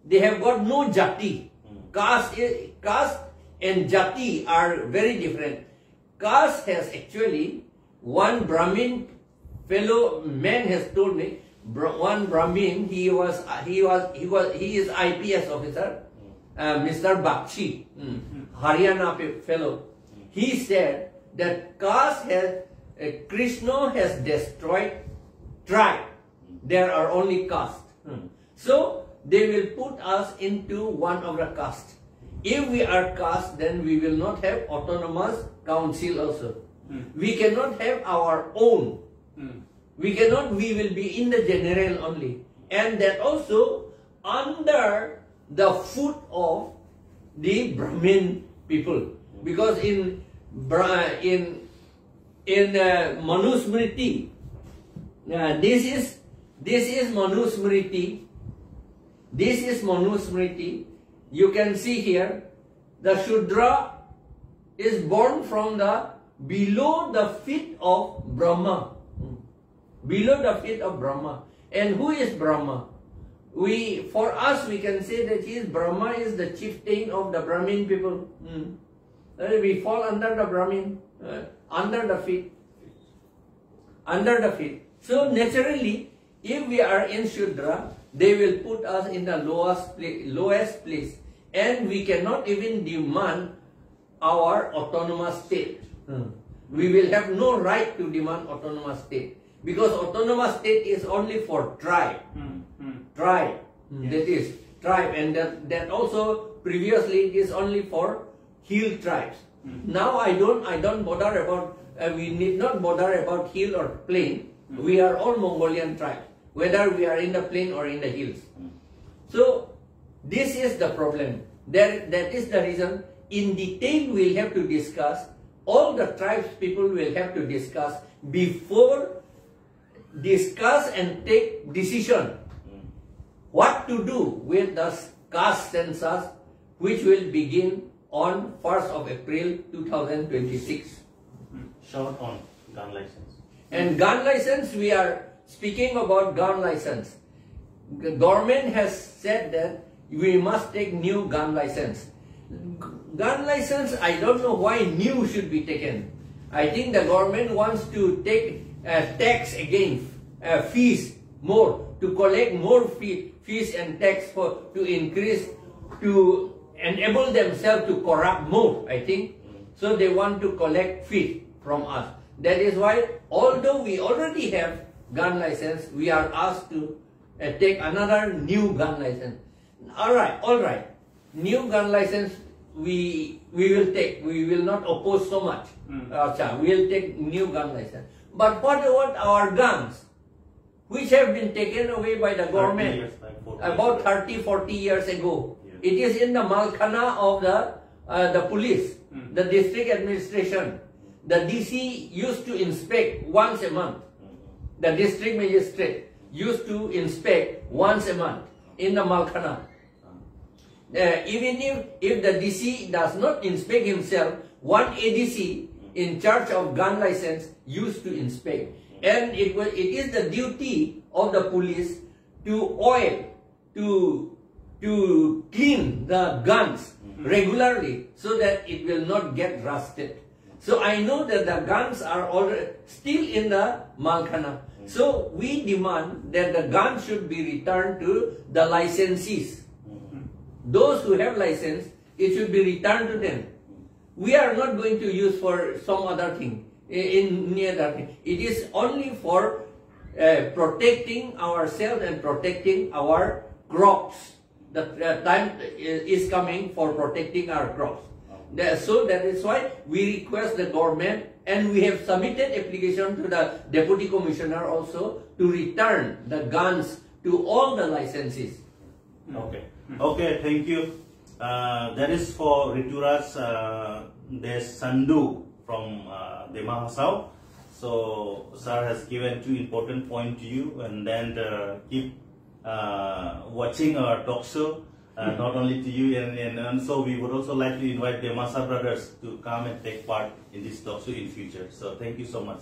They have got no jati. Caste, is, caste and jati are very different. Caste has actually One Brahmin fellow man has told me, Bra- one Brahmin, he was, he was, he was, he is I P S officer, uh, Mister Bakshi, mm, Haryana pe- fellow. He said that caste has, uh, Krishna has destroyed tribe. There are only caste. So they will put us into one of the caste. If we are caste, then we will not have autonomous council also. We cannot have our own. We cannot, we will be in the general only. And that also under the foot of the Brahmin people. Because in Bra- in in uh, Manusmriti, uh, this is this is Manusmriti. This is Manusmriti. You can see here, the Shudra is born from the below the feet of Brahma. Below the feet of Brahma. And who is Brahma? We, for us, we can say that he is Brahma is the chieftain of the Brahmin people. Hmm. Uh, we fall under the Brahmin, uh, under the feet, under the feet. So naturally, if we are in Shudra, they will put us in the lowest pla- lowest place, and we cannot even demand our autonomous state. Hmm. We will have no right to demand autonomous state, because autonomous state is only for tribe. Hmm, hmm. Tribe. Hmm. Yes. That is tribe, and that, that also previously it is only for hill tribes. Hmm. Now I don't I don't bother about, uh, we need not bother about hill or plain. Hmm. We are all Mongolian tribes, whether we are in the plain or in the hills. Hmm. So this is the problem. There, that is the reason in detail we'll have to discuss. All the tribes people will have to discuss before discuss and take decision what to do with the caste census, which will begin on first of April two thousand twenty-six. Short on gun license. And gun license, we are speaking about gun license. The government has said that we must take new gun license. Gun license, I don't know why new should be taken. I think the government wants to take, uh, tax again, uh, fees more, to collect more fee, fees and tax for to increase, to enable themselves to corrupt more, I think. So they want to collect fees from us. That is why, although we already have gun license, we are asked to, uh, take another new gun license. All right, all right. New gun license we we will take. We will not oppose so much. Hmm. Acha, we will take new gun license. But what about our guns, which have been taken away by the Thirty government years, like, forty about years. thirty, forty years ago? Yes. It is in the Malkhana of the, uh, the police, Hmm. the district administration. The D C used to inspect once a month. Hmm. The district magistrate used to inspect once a month in the Malkhana. Uh, even if, if the D C does not inspect himself, one A D C in charge of gun license used to inspect. And it was, it is the duty of the police to oil, to, to clean the guns regularly so that it will not get rusted. So I know that the guns are already still in the Malkhana. So we demand that the guns should be returned to the licensees. Those who have license, it should be returned to them. We are not going to use for some other thing, i- in any other thing. It is only for, uh, protecting ourselves and protecting our crops. The, uh, time i- is coming for protecting our crops. The- so that is why we request the government, and we have submitted application to the deputy commissioner also to return the guns to all the licensees. Okay. Okay, thank you. Uh, that is for Rituraj uh, Deshandu from uh, Dima Hasao. So, sir has given two important points to you, and then uh, keep uh, watching our talk show. Uh, not only to you, and, and also we would also like to invite the Masa brothers to come and take part in this talk show in future. So thank you so much.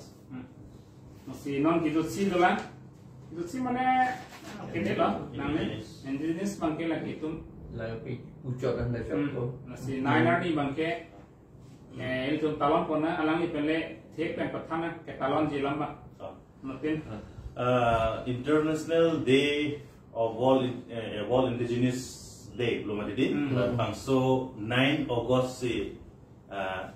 Lasi non kejutsi dolang. Kejutsi mane kene lo, nang ne indigenous abangke lagi itum. Lalu pi ucot anda Hmm. cakap. Lasi nai arni abangke Eh, ilitum talon pon nang, alangli pen le thek pen pathan nang, ketalonji alam abang. Oh. Martin. Uh, International Day of World, uh, World Indigenous Day, belum ada di. Hmm. Labangso nine August si, uh,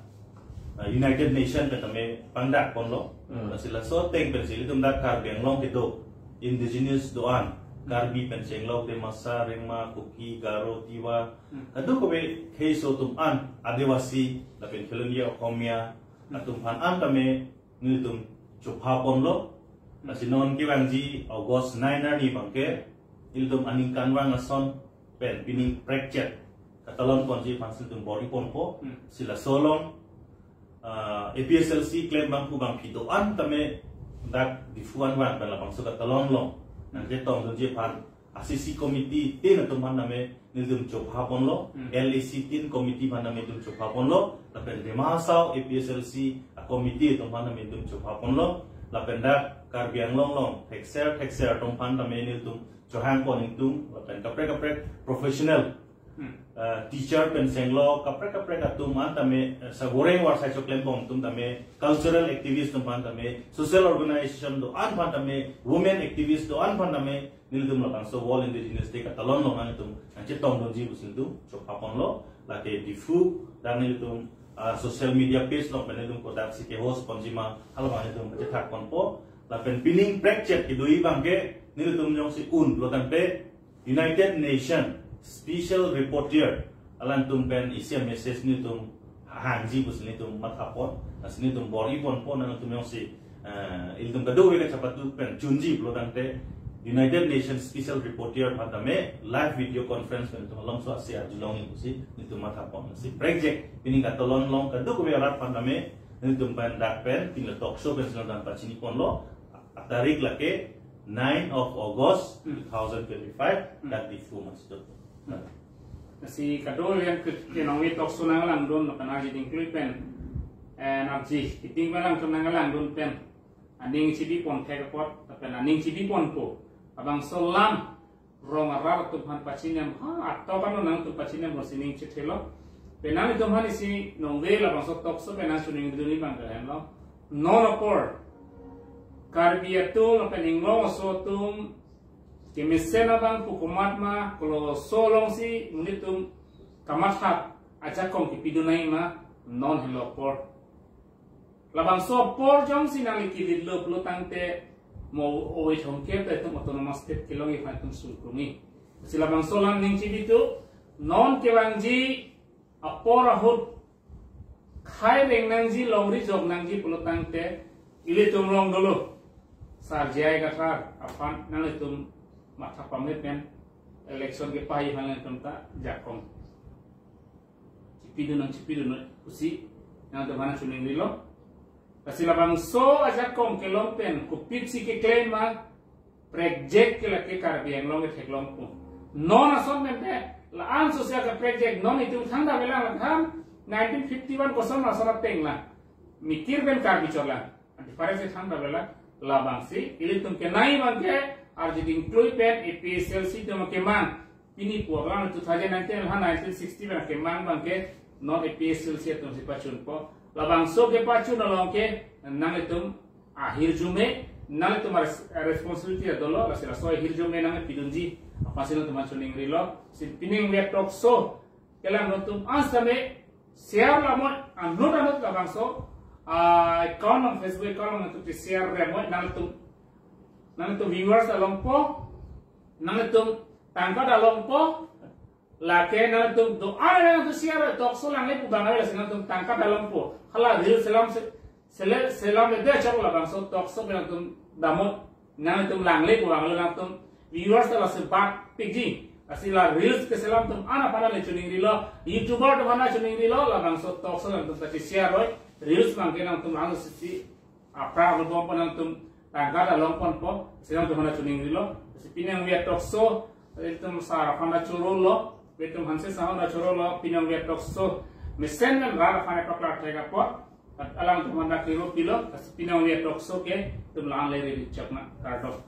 uh, United Nation pen tame pangdak ponlo. Hmm. Lasi laso ateng pensi ilitum dak Karbi Anglong kedo indigenous do-an, Karbi pen chenglok, Dimasa, Rengma, Kuki, Garo, Tiwa, Hmm. kadokave kheiso atum an, Adivasi, lapen Khelonjia Okhomia atum aphan an tame nelitum chopha ponlo. Lasi non kevangji August nine arni abangke ilitum aningkanvang ason pen pining prekchet katalon ponji aphansi ilitum bor-i ponpo. Hmm. Si laso along, ah, A P H L C klembangpo bangpi do-an tame dak Diphu anvang pen labangso katalon along nangchetongdunji aphan A C C committee tin atum aphan tame nelitum chopha ponlo, Hmm. L A C tin committee aphan tame nelitum chopha ponlo, lapen Dima Hasao A P H L C a committee atum aphan tame nelitum chopha ponlo, lapen dak Karbi Anglong along thekser thekser atum aphan tame nelitum chohang pon ingtung, lapen kaprek kaprek professional, Hmm. uh, teacher pen chenglok, kaprek kaprek atum an tame, uh, saboreng war sai choklem pon atum tame, cultural activist atum aphan tame, social organization do-an aphan tame, women activist do-an aphan tame, nelitum labangso World Indigenous Day katalon along nangtum nangchetongdunji pusi nelitum chopha ponlo. Lake Diphu dak nelitum, ah, social media page along pen nelitum kodaksi ke-host ponji ma, halabang nelitum kachethak ponpo. Lapen pining prekchet kedo-i abangke nelitum jongsi un pulo tangte United Nation Special Rapporteur alangtum pen isi a-message nelitum hangji pusi nelitum matha pon, lasi nelitum bor-i ponpo, nangtum jongsi, eh, ilitum kadokave kachepatu pen chunji pulo tangte United Nations Special Rapporteur aphan tame live video conference pen nelitum alomso asi arjulongji pusi nelitum matha pon. Lasi prekjak pining katalon along kadokave arat aphan tame nelitum pen dak pen pining talk show pensi nangpachini ponlo, atarik lake nine of August Hmm. two thousand twenty-five, Hmm. dak Diphu masih. Lasi kadokave ke, ke nangve talk show nanglangdun, lapen arje dingklui pen, eh, nangji kiting pen alangtum nanglangdun pen aning chibi pon thek apot, lapen aning chibi ponpo. Labangso alam rong arat atum aphan pachinem, ha, ato kan nangtum pachinem lo si ning chethelo. Penang itum aphan isi nangve labangso talk show pen nangchiningri abang ke lahenlo. Non apor Karbi atum lapen inglong aso atum kemesen abang pu komat ma, koloso alongsi monit atum kamathap ajakong kipidun nangji ma, non helo apor. Labangso apor jongsi nangli kivitlo pulo tangte mo ove thomkep ta itum autonomous state kelongji aphan itum sungkrungji. Si labangso alam ning chibi tu, non kevangji apor ahut khai reng nangji, longri jok nangji pulo tangte ilitum rong dolo. Sar J I Kathar aphan nanglitum matha pame pen election kepahai aphan nangtum ta jakong chipidun nang chipidun noi pusi nangtum aphan chiningrilo. Lasi labangso ajakong kelong pen kopisi keklem ma, prekjak ke lake Karbi Anglong ketheklongpo. Non ason pen te la-an social kaprek jek, non itum thangta avelang, la ham nineteen fifty-one koson ason ateng la mikir pen Karbi chotlang. Anti Fares si thangta avelang, labangsi ilitum kenai abangke arje dingklui pen A P H L C atum kemang. Pini pu abang two thousand nineteen, ha nineteen sixty pen kemang abangke non A P H L C atum si pachunpo. Labangso kepachun along ke nanglitum ahirjume, nanglitum ares-, responsibility dolo, lasi laso ahirjume nangpidunji aphansi nangtum aphan chiningrilo. Si pining vet talk show kelang nangtum an same share lamoi, anut anut labangso, ah, account along, Facebook account along nangtum share lamoi, nangtum, nangtum viewers ta longpo, nangtum tangka ta longpo, lake nangtum do-an nangtum share talk show langle pu abang ave, lasi nangtum tangka ta longpo. Hala reel selam se, sele-, selam le de chok labangso talk show nangtum damot, nangtum langle pu abang ave, nangtum viewers ta lasi bak piji. Lasi la reels keselam atum an aphan le chiningrilo, YouTuber atum aphan chiningrilo, labangso talk show nangtum ta share roi, reels abangke nangtum langsung si apra alubom pon nangtum tangka ta long ponpo, si nangtum aphan chiningrilo. Si pining vet talk show, itum sar aphan chorolo, itum Hanse Sahu aphan chorolo, pining vet talk show mesen men rat aphan paklar thek apot, alangtum aphan kiro pilo, si pining vet talk show ke itum lang le ri chok na, kardom.